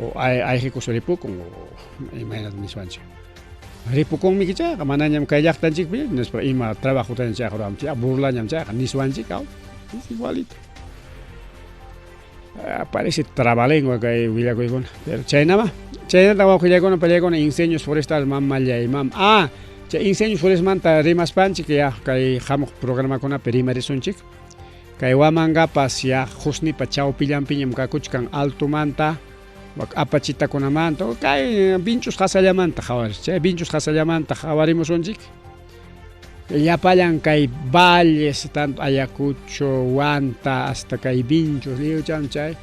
o ayqikuspa ripukun o imaynata niswanchik. Ripukunmi chayqa manañam kay llaqtanchikpi nispa ima trabajotaña chayqa ruwanchik burlañam chayqa niswanchik, es igualito. Parece trabalengua kay willakuykuna, pero chaynama chaynata wawqillaykuna pallaykuna incendios forestales mamallay mam chay incendios forestmanta rimaspanchik ya kay hamuq programakunapi rimarisunchik. Kay Huamangapas ya qusnipa chawpillanpiñam kakuchkan altomanta apachitakunamanta kay Vinchos qasallamanta qhawaris, chay Vinchos qasallamanta qhawarimusunchik. Llapallan kay valles, tanto Ayacucho, Huanta, hasta kay Vinchos, lliwcham chay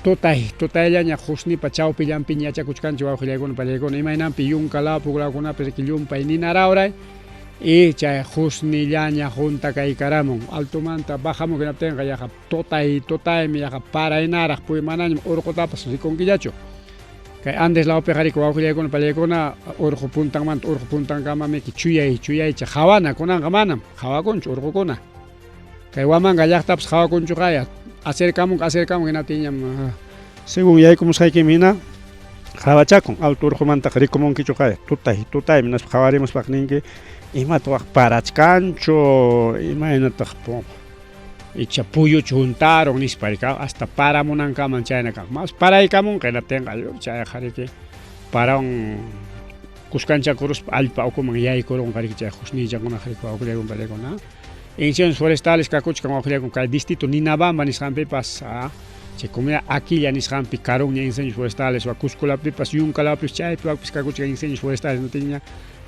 tutay, tutayllaña qusnipa chawpillanpiña yachakuchkanchik wawqillaykuna pallaykuna, imaynanpi yunka law puklawkunapi riki llumpay ninarawray y chay qusnillaña junta kaykaramun, altomanta bajamun hinaptinqa yaqa tutay, tutaymi yaqa paraynaraq puy manañam urqutapas rikunkillachu. Kay Andes lawpiqa riki wawqillaykuna pallaykuna urqu puntanmanta urqu puntankamamiki chuyay chuyaycha hawana, kunanqa manam hawakunchu urqukuna. Kay Huamanga llaqtapas hawakunchuqaya, acercamunqa acercamun hinaptinñam según yaykumusqaykim hina hawachakun, alto urqumantaqa rikumunkichuqaya, tutay tutaymi nispa qhawarimuspaq ninki imataq waq parachkanchu, imaynataq icha puyuchu huntarun nispa riki, hasta paramunankaman chayna kanqa, mas paraykamunqa hinaptinqa chayqa riki parawan kuskanchakuruspa allpa ukuman yaykurunqa riki chay qusniychakunaqa riki wawqillaykuna pallaykuna. Incendios forestales kakuchkan wawqillaykuna kay distrito Ninabamba nisqanpipas, chay comunidad Aquilla nisqanpi karunña incendios forestales, wa Cuscolapipas, Yunka lawpipas chaypi wakpis kakuchkan incendios forestales notiña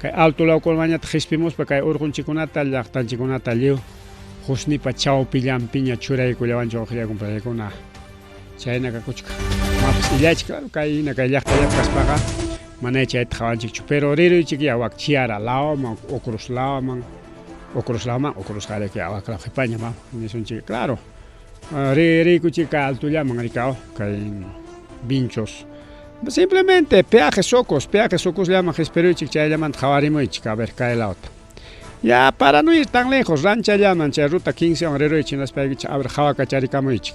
kay alto lawkunamanñataq qispimuspa kay urqunchikkunata llaqtanchikkunata lliw qusnipa chawpillanpiña churaykullawanchik wawqillaykuna pallaykuna chayna kakuchkan. Mapas illaychik, claro, kay hina kay llaqtallapi kaspaqa manay chayta qhawanchikchu, pero riruychik ya wak Chiara lawman, Ocros lawman, Ocros lawman, Ocros qariki wak law qipaña ma nisunchik, claro. Riykuchik kay altollaman rikaw kay Vinchos. Simplemente peaje Socos, peaje Socosllaman qisperuychik chayllamanta qhawarimuychik, a ver kay lawta. Ya para no ir tan lejos, ranchallaman chay ruta 15 wan riruychik hinaspaykichik a ver qhawakacharikamuychik.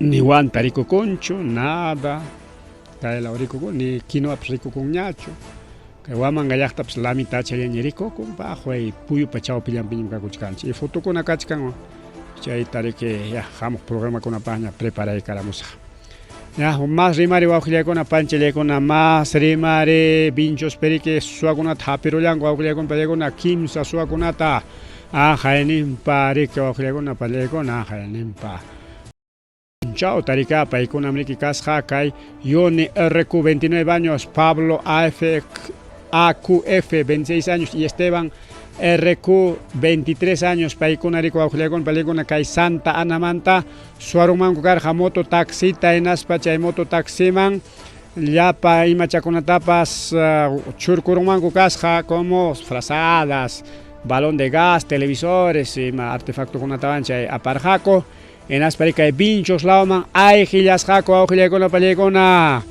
Ni Huanta rikukunchu, nada. Kay law rikukun, ni quinoapas rikukunñachu. Kay Huamanga llaqtapas la mitad chayaña rikukun, bajo puyupa chawpillanpiñam kakuchkanchik. Y fotokuna kachkan chayta riki ya hamuq programakunapaqña preparaykaramusaq. Ya, más rimari wawqillaykuna panchallaykuna, más rimari Vinchos periki suwakunata hapirullanku wawqillaykuna pallaykuna, kimsa suwakunata hayninpa riki wawqillaykuna pallaykuna hayninpa. Chao tarika paykunam riki kasqa kay Yoni RQ 29 años, Pablo AF AQF 26 años y Esteban RQ 23 años, paykuna riki wawqillaykuna pallaykuna kay Santa Anamanta suwarumanku karqa moto taxita hinaspa chay moto taximan llapa imachakunatapas churkurunmanku kasqa como frazadas, balón de gas, televisores, ima artefactokunatawan chay aparqaku. Hinaspa riki kay Vinchos lawman ayqillasqaku wawqillaykuna pallaykuna.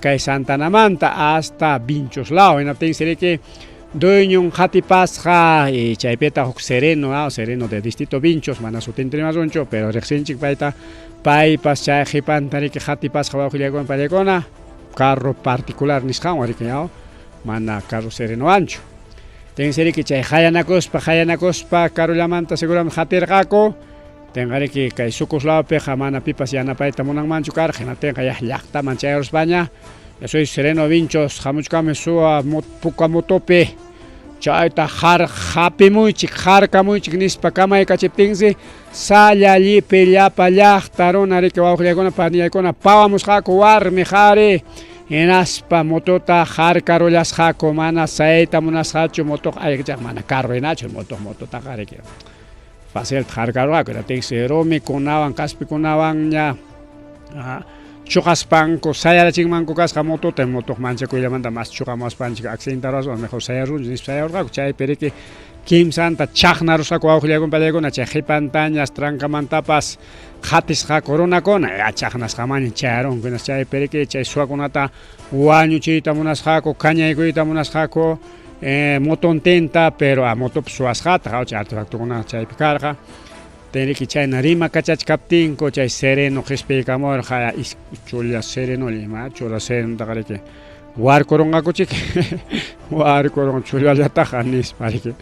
Kay Santanamanta hasta Vinchos law hinaptinsi riki dueñon qatipasqa y chaypita huk sereno, sereno de distrito Vinchos, mana sutinta rimasunchu, pero riqsinchik payta, paypas chay qhipanta riki qatipasqa wawqillaykuna pallaykuna, carro particular nisqanwan riki, mana carro serenowanchu. Tinsi riki chay qayanakuspa, qayanakuspa karullamanta seguramente qatirqaku. Tinqariki kay sucuslawpiqa mana pipas yanapayta munanmanchu karqa, hinaptinqa ya llaqtaman chayaruspaña, soy sereno Vinchos, hamuchkami suwa puka motopi, chayta har hapimuychik, harkamuychik nispa kamaykachiptinsi, sallallipi llapa llaqta runa riki wawqillaykuna panillaykuna pawamusqaku warmi qhari, hinaspa motota harkarullasqaku, mana sayayta munasqachu motoqa, ayqichaq mana carro hinachu moto mototaqa riki. Facilta harkarurqaku, hinaptinsi rumikunawan kaspikunawanña chuqaspanku sayarachinmanku kasqa motota, motoq manchakuyllamanta mas chuqamuwaspanchik accidente ruwaswan mejor sayarunchik nispa sayarurqaku, chaypi riki kimsanta chaqnarusqaku wawqillaykuna pallaykuna, chay qipantañas trancamantapas qatisqaku runakuna, ya chaqnasqamanña chayarunku, hinas chaypi riki chay suwakunata wañuchiyta munasqaku, kañaykuyta munasqaku. Motontinta, pero a motopi suwasqata, qawchi artefactokuna chaypi karqa. Tinriki chayna rimakachachkaptinku chay sereno qispiykamurqa, chulla serenolla ima chula serenotaqa riki warkurunqakuchik, warkurun chullallataqa nispa riki.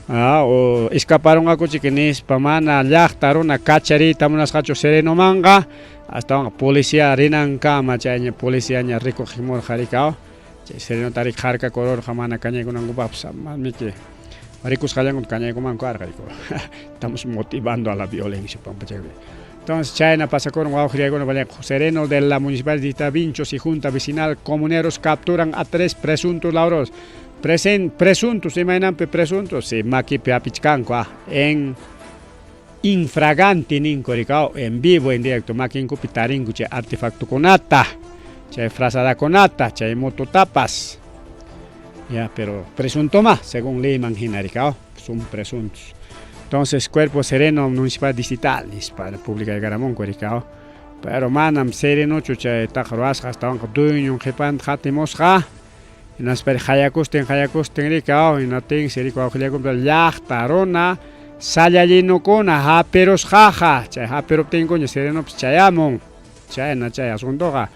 O escaparunqakuchik nispa mana llaqta runa kachariyta munasqachu serenomanqa, astawanqa policía rinankama chayña policiaña rikuqimurqa riki. Chay serenota riki harkakururqa mana kañaykunankupaqpas, miki rikusqallankuta kañaykumanku karqa riku. Estamos motivando a la violencia, pampachayku. Entonces, chayna pasakurun wawqillaykuna pallaykuna. Sereno de la Municipalidad de Vinchos y Junta Vecinal Comuneros capturan a 3 presuntos ladrones. Presuntos, imaynanpi presuntos, sí, makipi hapichkanku, en infraganti ninku rikao, en vivo, en directo, makinkupi tarinku chay artefactokunata, chay frazadakunata, chay mototapas. Ya, pero presunto más, según leyman hina rikao, son presuntos. Entonces, cuerpo sereno municipal distrital, nispa, República de Caramonco rikao. Pero manam serenochu chay taqa ruwasqa, astawanqa dueñon qhipanta qatimusqa. Hinaspa hayakustin, hayakustin rikao, hinatinsi rikao wawqillaykuna llaqta runa sallallinukuna hapirusqaqa, chay hapiruptinkuña serenopas chayamun. Chayna chay asuntoqa.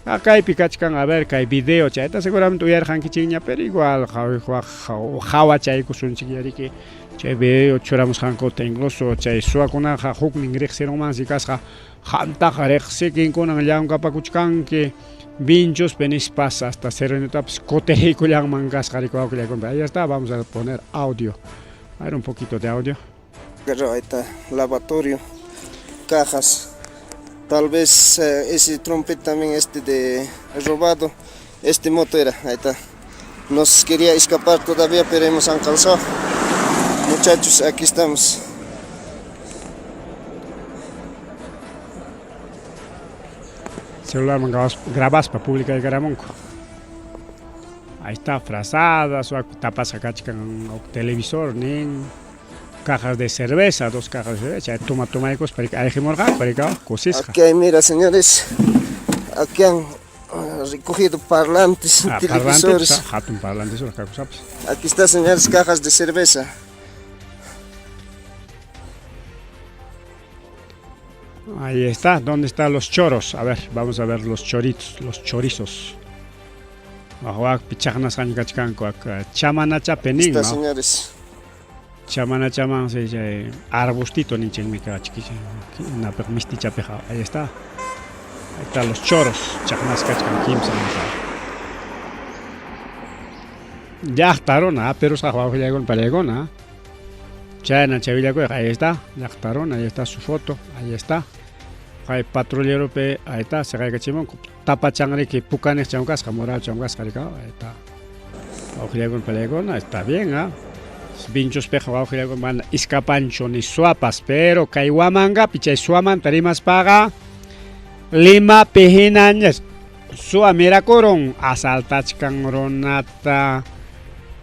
Kaypi kachkan, a ver, kay video chayta seguramente uyarqankichikña, pero igual hawachaykusunchik yariki. Chay video churamusqankuta incluso chay suwakunaqa huknin riqsirunmansi kasqa, qamtaqa riqsikinkunan llamkapakuchkanki Vinchospi nispas hasta serenotapas kutiriykullanman kasqa riki wawqillaykuna. Ahí está, vamos a poner audio. A ver un poquito de audio. Ahí está, lavatorio, cajas. Tal vez ese trompeta también este de robado, este moto era, ahí está. Nos quería escapar todavía, pero hemos alcanzado. Muchachos, aquí estamos. Celularman grabaspa publicaykaramunku. Ahí está, frazadas, tapasqa kachkan televisor nin, cajas de cerveza, 2 cajas de cerveza, chay toma tomaykuspa riki ayqimurqaku, riki, kusisqa. Aquí hay, mira, señores, aquí han recogido parlantes, televisores. Parlantes, hatun parlantes kakusapas. Aquí está, señores, cajas de cerveza. Ahí está, ¿dónde están los choros? A ver, vamos a ver los choritos, los chorizos. Waqpi chaqnasqaña kachkanku, acá chamanachapi nin, Está, ¿no? señores. Chamanachaman, sí, chay arbustito ninchinmi kachkicha, napiq mistichapiqa, ahí está. Ahí están los choros, chaqnas kachkan kimsa. Llaqta runa, pero usqaq wawqillaykuna pallaykuna. Chayna chay willakuyqa, ahí está, llaqta runa, ahí está su foto, ahí está. Hay patrullero pe, ahí está, seqaykachimunku. Tapachanriki pukaniq chamkasqa, moral chamkasqa rika, ahí está. Wawqillaykuna pallaykuna, está bien, ¿ah? Vinchospeqa wawqillaykuna mana iskapanchu ni suapas, pero kay Huamangapi chay suamanta rimaspaqa Limapi hinaña suwa mirakurun, asaltachkan runata,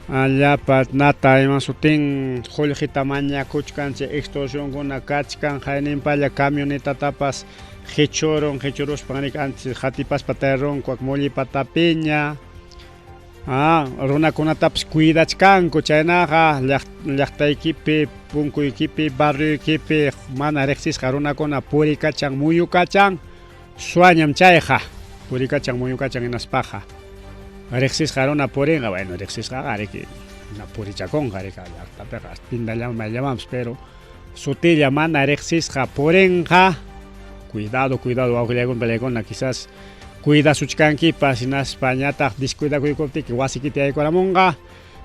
llapa nata ima sutin qullqita mañakuchkan, chay extorsionkuna kachkan, hayninpalla camionetatapas qichurun, qichuruspan riki antes qatipaspa tarirunku mollipatapiña. Runakunatapas cuidachkanku, chaynaqa llaqtaykipi, punkuykipi, barrioykipi mana riqsisqa runakuna purikachan, muyukachan, suañam chayqa, purikachan, muyukachan hinaspaqa. Riqsisqa runa purinqa, bueno, riqsisqaqa riki, na purichakunqa riki llaqtapiqa, tindallaman mayllamanpas, pero Sutilla mana riqsisqa purinqa. Cuidado, cuidado wawqillaykuna palaykuna, quizás cuidasuchkankipas hinaspa ñataq descuidakuykuptiki wasikita yaykuramunqa.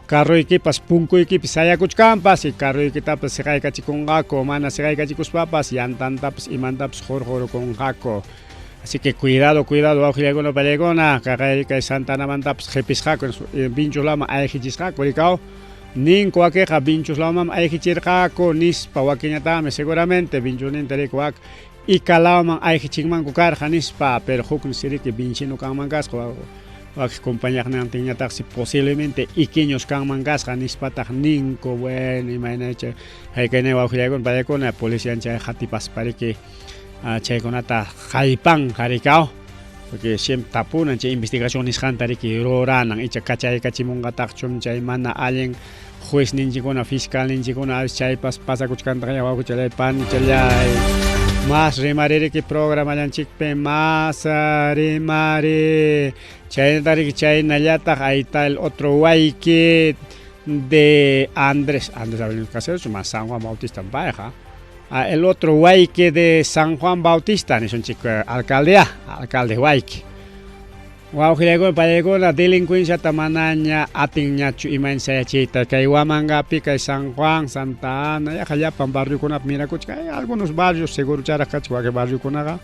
Carroykipas punkuykipi sayakuchkanpas y carroykitapas siqaykachikunqaku, mana siqaykachikuspapas llantantapas imantapas hurqurukunqaku. Así que cuidado, cuidado wawqillaykuna palaykuna, kaqay kay Santa Anamantapas qipisqaku, Vinchus lawman ayqichisqaku rikaw. Ninku wakiqa Vinchus lawmanmi ayqichirqaku nispa, wakinñataqmi seguramente Vinchusninta riki wak Ica lawman ayqichinmanku karqa nispa, pero hukmi siriki vinchino kanman kasqa, wakiq compañaqnintinñataqsi posiblemente iqueños kanman kasqa nispataq ninku. Bueno, imaynacha haykaynay wawqillaykuna paykuna polician chay qatipaspa riki chaykunata haypanqa rikaw, porque siempre tapunan chay investigación nisqanta riki ruranan, icha kachaykachimunqataqchum chay mana allin juezninchikkuna, fiscalninchikkuna, chaypas pasakuchkantaqña wawqichalay panichalay. Mas rimaririki programallanchikpi, mas rimari. Chaynata riki chaynallataq ahí está el otro wayki de Andrés, Andrés Avelino Caseros, más San Juan Bautista payqa. El otro wayki de San Juan Bautista, nisunchik alcaldea, alcalde wayki. Wawqillaykuna pallaykuna delincuenciata manaña atinñachu imayna sayachiyta kay Huamangapi, kay San Juan, Santa Ana, yaqa llapan barriokunapi mirakuchkan. Hay algunos barrios segurocharaq kachkan wakin barriokunaqa,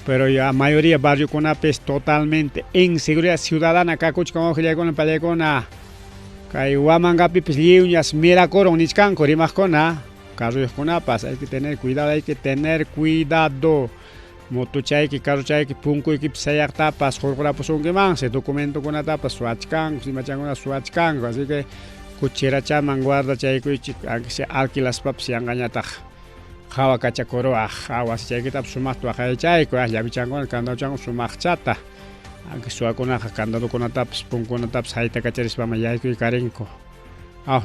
pero ya mayoría barriokunapi es totalmente inseguridad ciudadana kakuchkan wawqillaykuna pallaykuna. Kay Huamangapipis lliwñas mirakurun nichkanku rimaqkuna, carroyuqkunapas, hay que tener cuidado, hay que tener cuidado. Motochayki, carrochayki, punkuykipi sayaqtapas hurqurapusunkimansi, documentokunatapas suwachkanku, imachankuna suwachkanku, así que kuchirachaman guardachaykuychik, aunque sea alquilaspapas yanqañataq hawa kachakuruwaq, wasichaykitapas sumaqta waqaychayku, llavichankuna, candadochankuna sumaqchata, aunque suwakunaqa candadokunatapas, punkunatapas haytakacharispaman yaykuykarinku.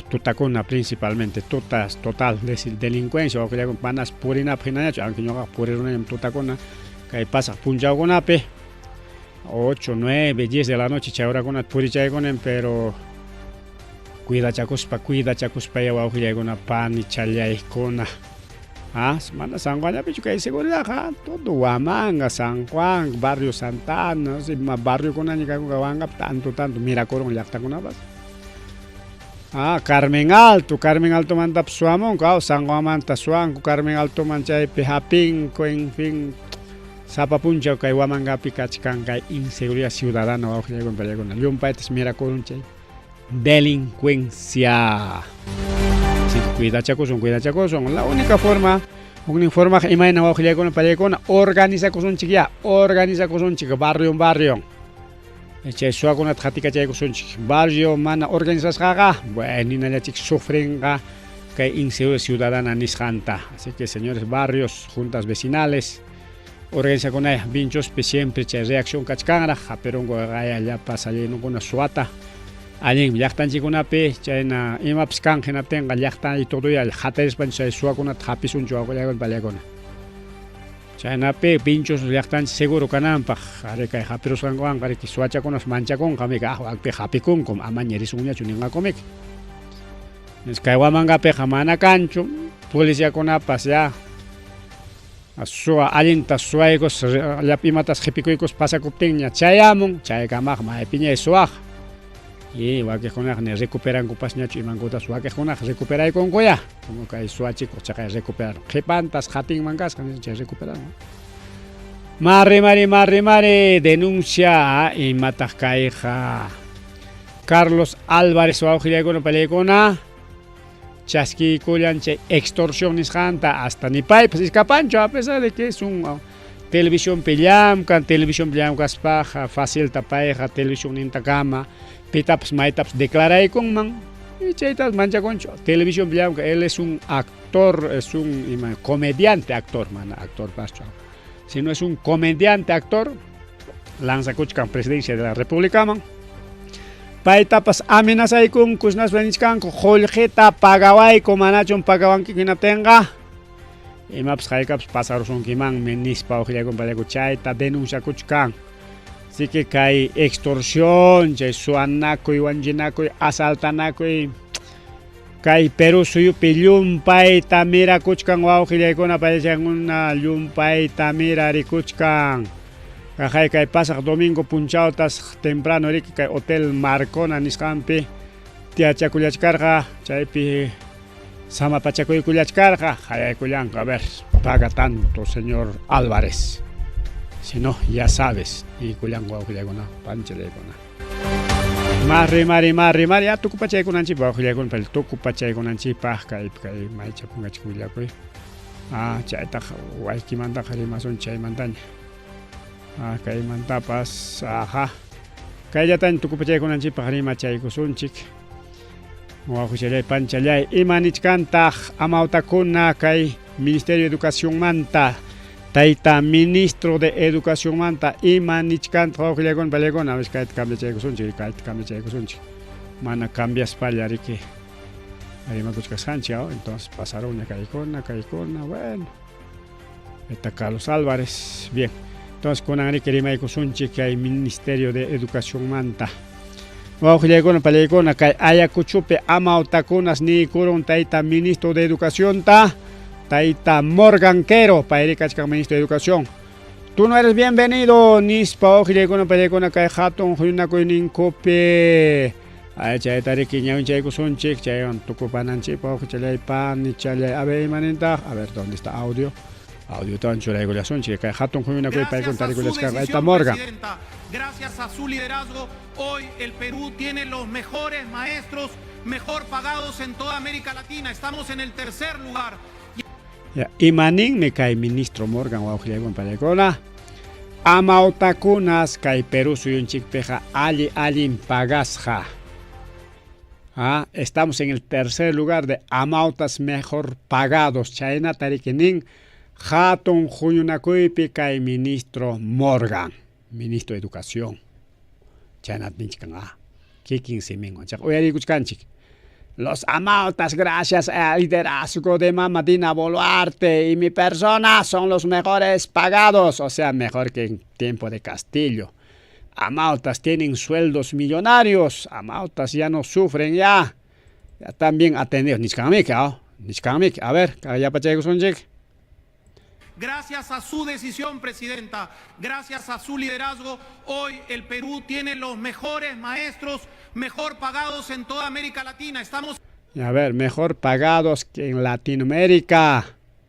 Tutakuna principalmente, tutas, total, delincuencia, wawqillaykuna manas purinapaq hinañachu, aunque ñuqaqa purirunañam tutakuna, kay pasaq punchawkunapi, 8, 9, 10 de la noche chay horakunata purichaykunim, pero cuidachakuspa, cuidachakuspa ya wawqillaykuna panichallaykuna. Mana San Juanllapichu kay seguridadqa, todo Huamanga, San Juan, Barrio Santa Ana, no sé, ima barriokunaña kankuqa Huamangapi tanto, tanto mirakurun llaqtakunapas. Carmen Alto, Carmen Altomantapas suwamunku, San Juanmanta suwanku, Carmen Altoman chaypi hapinku, en fin, sapa punchaw kay Huamangapi kachkan kay inseguridad ciudadana wawqillaykuna pallaykuna, llumpaytas mirakurun chay delincuencia. Así que cuidachakusun, cuidachakusun. La única forma, huknin formaqa imayna wawqillaykuna pallaykuna, organizakusunchik ya, organizakusunchik barrio barrio. Chay suwakunata qatikachaykusunchik. Barrio mana organizasqaqa, bueno, ninallachik sufrinqa kay inseguridad ciudadana nisqanta. Así que señores barrios, juntas vecinales, organizakunaya vinchospi siempre chay reacción kachkanraq, haperunku qaya llapa sallinukuna suwata. Allin llaqtanchikkunapi chayna imapas kan hinaptinqa llaqta y todo ya hatarispanchik chay suwakunata hapisunchik wawqillaykuna pallaykuna. Chaynapi pinchos llaqtanchik seguro kananpaq, ari kay hapirusqankuwanqa riki suwachakunas manchakunqa mika, wakpi hapikunkum, amaña risunñachu ninqakumiki. Kay Huamangapiqa mana kanchu, policiakunapas ya suwa allinta suwaykus, llapa imatas qhipikuykus pasakuptinña chayamun, chaykamaq maypiñay suwaq. Y wakiqkunaqa ni recuperankupasñachu imankutas, wakiqkunaqa recuperaykunkuya, como kay suwachikuq chaqay recuperar, qhipantas qatinman kasqa chay recuperar. Mari, mari, mari, mari, denuncia, imataq kayqa. Carlos Álvarez wawqillaykuna pallaykuna, chaskiykullan chay extorsión nisqanta, hasta ni paypas escapanchu, a pesar de que es un televisión llamkan, televisión llamkaspaqa facilta payqa televisión nintakama, pitapas maytapas declaraykunman, y chaytas manchakunchu. Televisión llamka, él es un actor, es un ima, comediante actor, mana actor paschu, sino es un comediante actor, lanzakuchkan presidencia de la República man. Paytapas amenazaykunku, hinaspa nichkanku, qullqita pagawayku, manachum pagawankiku hinaptinqa, imapas haykapas pasarusunkimanmi nispa wawqillaykuna pallayku chayta denunciakuchkan. Así que kay extorsión, chay suwanakuy, wanchinakuy, asaltanakuy, Kay Perú suyupi llumpayta mirakuchkan wawqillaykuna pallachaykuna llumpayta mirarikuchkan. Kaqay kay pasaq domingo punchawtas temprano riki kay Hotel Marcona nisqanpi tiyachakullachkarqa, chaypi samapachakuykullachkarqa, qayaykullanqa, a ver, paga tanto señor Álvarez. Si no, ya sabes, niykullanqa wawqillaykuna, panchallaykuna. Mas rimari, mas rimari, ya tukupachaykunanchikpaq, wawqillaykuna, tukupachaykunanchikpaq kay kay maycha punkachik willakuy. Ah, chaytaqa waykimantaqa rimasun chaymantaña. Ah, kaymantapas, aha. Kayllataña tukupachaykunanchikpaq rimachaykusunchik. Wawqichallay, panchallay, ima nichkantaq amawtakuna kay Ministerio de Educacionmanta? Tayta Ministro de Educacionmanta ima nichkantaq wawqillaykuna, pallaykuna? A ver, kayta cambiachaykusunchik, kayta cambiachaykusunchik. Mana cambiaspalla riki rimakuchkasqanchik, entonces pasaruña kaykuna, kaykuna, bueno. Está Carlos Álvarez. Bien. Entonces, kunan riki rimaykusunchik kay Ministerio de Educacionmanta. Wawqillaykuna, pallaykuna, kay Ayacuchopi amawtakunas niykurun tayta Ministro de Educacionta, tayta Morgan Quero, payri kachkan Ministro de Educación. Tú no eres bienvenido, nispa wawqillaykuna, pallaykuna, kay hatun huñunakuyninkupi. Ay, chayta riki ñawinchaykusunchik, chaywan tukupananchikpaq wawqichallay, panichallay. A ver, imanintaq? A ver, ¿dónde está audio? Audiotawan churaykullasunchik. Kay hatun huñunakuy paykuna Gracias a su tarikullachkarqa. Ahí está decisión, Morgan. presidenta, gracias a su liderazgo, hoy el Perú tiene los mejores maestros, mejor pagados en toda América Latina. Estamos en el tercer lugar. Ya, imaninmi kay ministro Morgan wawqillaykuna pallaykuna? Amawtakunas kay Perú suyunchikpiqa alli allin pagasqa. Ah, estamos en el tercer lugar de amautas mejor pagados. Chaynata riki nin hatun huñunakuypi kay ministro Morgan, ministro de Educación. Chaynata nichkan, ah, kikin siminwan. Chayqa uyariykuchkanchik. Los amautas, gracias al liderazgo de Mama Dina Boluarte y mi persona, son los mejores pagados, o sea, mejor que en tiempo de Castillo. Amautas tienen sueldos millonarios, amautas ya no sufren ya. Ya están bien atendidos. Nichkanmiki, ¿ah? Nichkanmiki. A ver, yapachaykusunchik. Gracias a su decisión, presidenta, gracias a su liderazgo, hoy el Perú tiene los mejores maestros, mejor pagados en toda América Latina. Estamos A ver, mejor pagados que en Latinoamérica,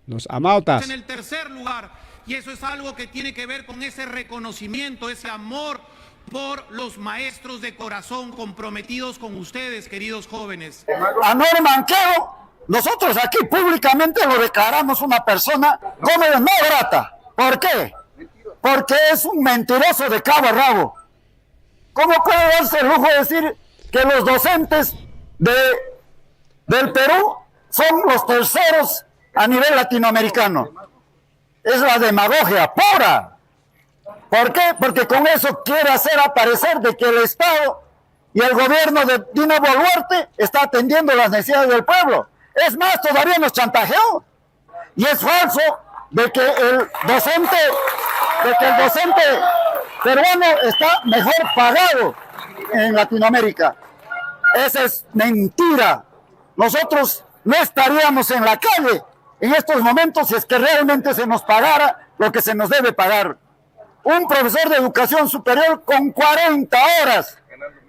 los amautas. en el tercer lugar. Y eso es algo que tiene que ver con ese reconocimiento, ese amor por los maestros de corazón comprometidos con ustedes, queridos jóvenes. A Norman Quero, nosotros aquí públicamente lo declaramos una persona como no grata. ¿Por qué? Porque es un mentiroso de cabo a rabo. ¿Cómo puede darse el lujo de decir que los docentes del Perú son los terceros a nivel latinoamericano? Es la demagogia pura. ¿Por qué? Porque con eso quiere hacer aparecer de que el Estado y el gobierno de Dina Boluarte está atendiendo las necesidades del pueblo. Es más, todavía nos chantajeó. Y es falso de que el docente, de que el docente peruano está mejor pagado en Latinoamérica. Esa es mentira. Nosotros no estaríamos en la calle en estos momentos si es que realmente se nos pagara lo que se nos debe pagar. Un profesor de educación superior con 40 horas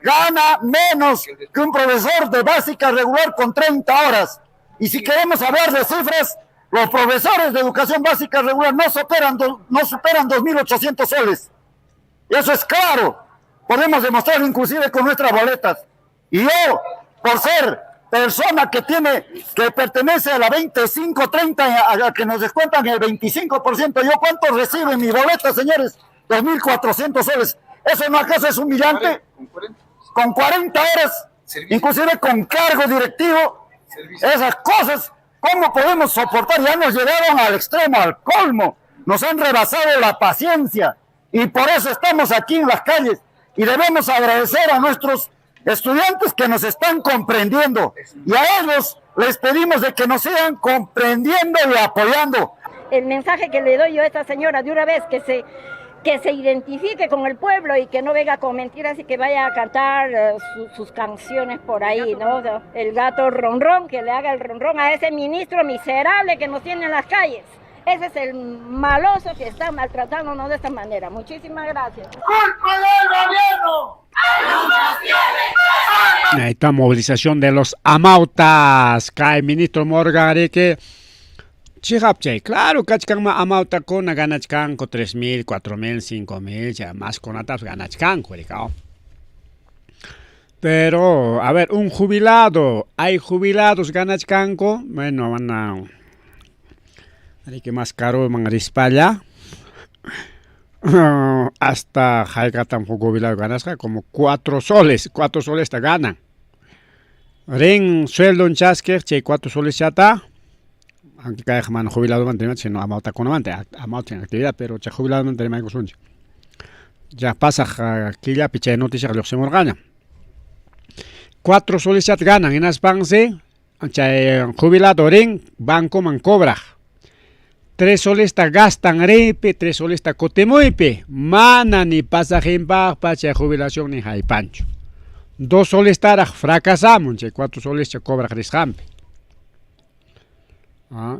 gana menos que un profesor de básica regular con 30 horas. Y si queremos hablar de cifras, los profesores de educación básica regular no superan 2.800 soles. Eso es claro. Podemos demostrarlo inclusive con nuestras boletas. Y yo, por ser persona que pertenece a la 25-30, a la que nos descuentan el 25%, ¿yo cuánto recibo en mi boleta, señores? 2.400 soles. ¿Eso no acaso es humillante? Con 40 horas, inclusive con cargo directivo, esas cosas, ¿cómo podemos soportar? Ya nos llegaron al extremo, al colmo, nos han rebasado la paciencia y por eso estamos aquí en las calles y debemos agradecer a nuestros estudiantes que nos están comprendiendo y a ellos les pedimos de que nos sigan comprendiendo y apoyando. El mensaje que le doy yo a esta señora de una vez que Que se identifique con el pueblo y que no venga con mentiras y que vaya a cantar sus canciones por ahí, ¿no? El gato ronrón, que le haga el ronrón a ese ministro miserable que nos tiene en las calles. Ese es el maloso que está maltratándonos de esta manera. Muchísimas gracias. ¡Culpa del gobierno! Ahí está movilización de los amautas. Kay ministro Morgan ariki chiqapchay. Claro, kachkanma amautakuna ganachkanku 3.000, 4.000, 5.000, ya más kunatapas ganachkanku, rikao. Pero, a ver, un jubilado, hay jubilados ganachkanku, bueno, van a que más caro man rispalla. Hasta haykatam huk jubilado ganasqa como 4 soles, 4 soles ta ganan. Rin sueldo chaskiq chay 4 soles chata, aunque kayqa mana jubiladomanta rimanchik, sino amawtakunamanta, amawta en actividad, pero chay jubiladomanta rimaykusunchik. Ya pasaq killapi chay noticiaqa lluqsimurqaña. 4 soles chata ganan, hinaspansi chay jubilado rin bancoman cobraq. 3 solesta gastan riypi, 3 solesta kutimuypi, mana ni pasajenpaqpas chay jubilación ni haypanchu. 2 solestaraq fracasamun chay 4 soles cha cobraq risqanpi. ¿Ah?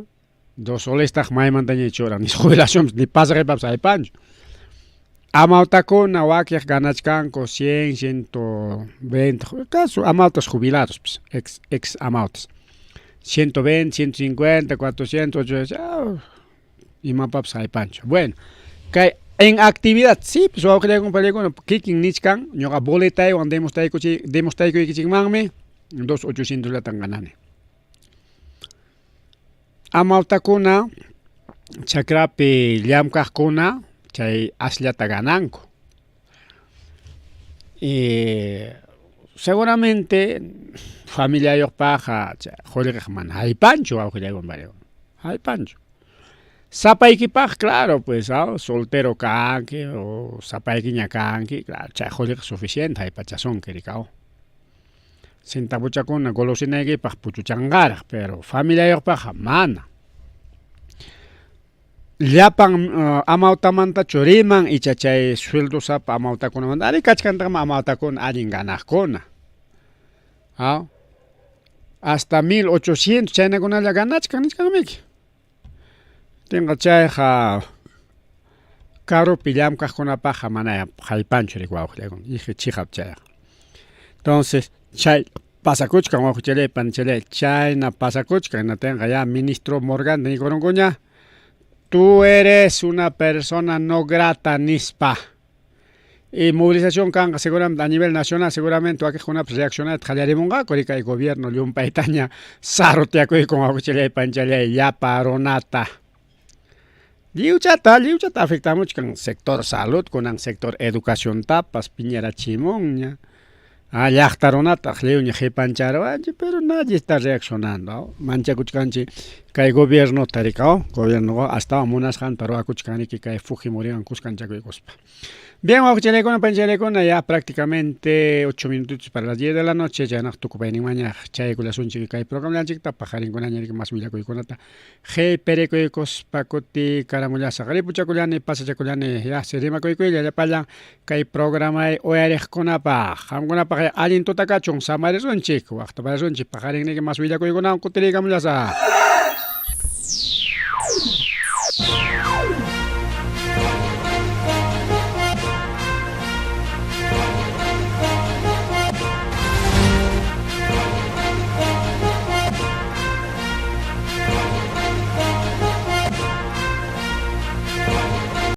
2 solestaq maymantaña churan, ni jubilación ni pasajenpaqpas haypanchu. Amawtakuna wakiq ganachkanku 100, 120, caso amawtas jubilados, pues, ex amawtas. 120, 150, 400, 800, imapapas haypanchu. Bueno, kay en actividad, sí, pues wawqillaykuna panillaykuna kikin nichkan, ñuqa boletaywan demostraykuchichikmanmi, 2.800 llatan ganani. Amawtakuna chakrapi llamkaqkuna chay asllata gananku. Y seguramente familiayuqpaqqa chay qullqiqa mana haypanchu wawqillaykuna panillaykuna, haypanchu. Sapaykipaq, claro, pues, soltero kanki o sapaykiña kanki, claro, chay qullqiqa suficiente haypachasunki rikaw. Centavuchakuna golosinaykipaq puchuchanqaraq, pero familiayuqpaqqa mana. Llapan amawtamantachu riman icha chay sueldo sapa amawtakunamanta, ari kachkantaqmi amawtakuna allin ganaqkuna. Hasta 1800 chaynakunalla ganachkan nichkanmiki. Tinqa chayqa karupi llamkaqkunapaqqa mana haypanchu riki wawqillaykuna, ije chiqap chayqa. Entonces, chay pasakuchkan wawqichallay panichallay, chayna pasakuchkan, hinatinqa ya ministro Morgan niykurunkuña, tú eres una persona no grata nispa. Y movilización kanqa seguramente a nivel nacional, seguramente wakiqkunapas reaccionayta qallarimunqaku, riki kay gobierno llumpaytaña sarutiakuykun wawqichallay panichallay llapa runata. Lliwchata afectamuchkan sector salud, kunan sector educación tapas piñarachimunña. Llaqta runataq lliwña qipancharuwanchik, pero nadie está reaccionando. Manchakuchkanchik kay gobiernota rikaw, gobierno astawan munasqanta ruwakuchkan riki kay Fujimoriwan kuskanchakuykuspa. Bien, wawqichallaykuna, panichallaykuna, ya prácticamente 8 minutitos para las 10 de la noche, ya naq tukupayninmanña chaykullasunchik kay programanchikta, paqarinkunaña riki mas willakuykunata qhiparikuykuspa kuti karamullasaq. Ripuchakullani, pasachakullani, ya se rimakuykuylla llapallan kay programay uyariqkunapaq. Qamkunapaq allin tuta kachun, samarisunchik, waqtaparisunchik, paqarinniki mas willakuykunawan kutiriykamullasaq.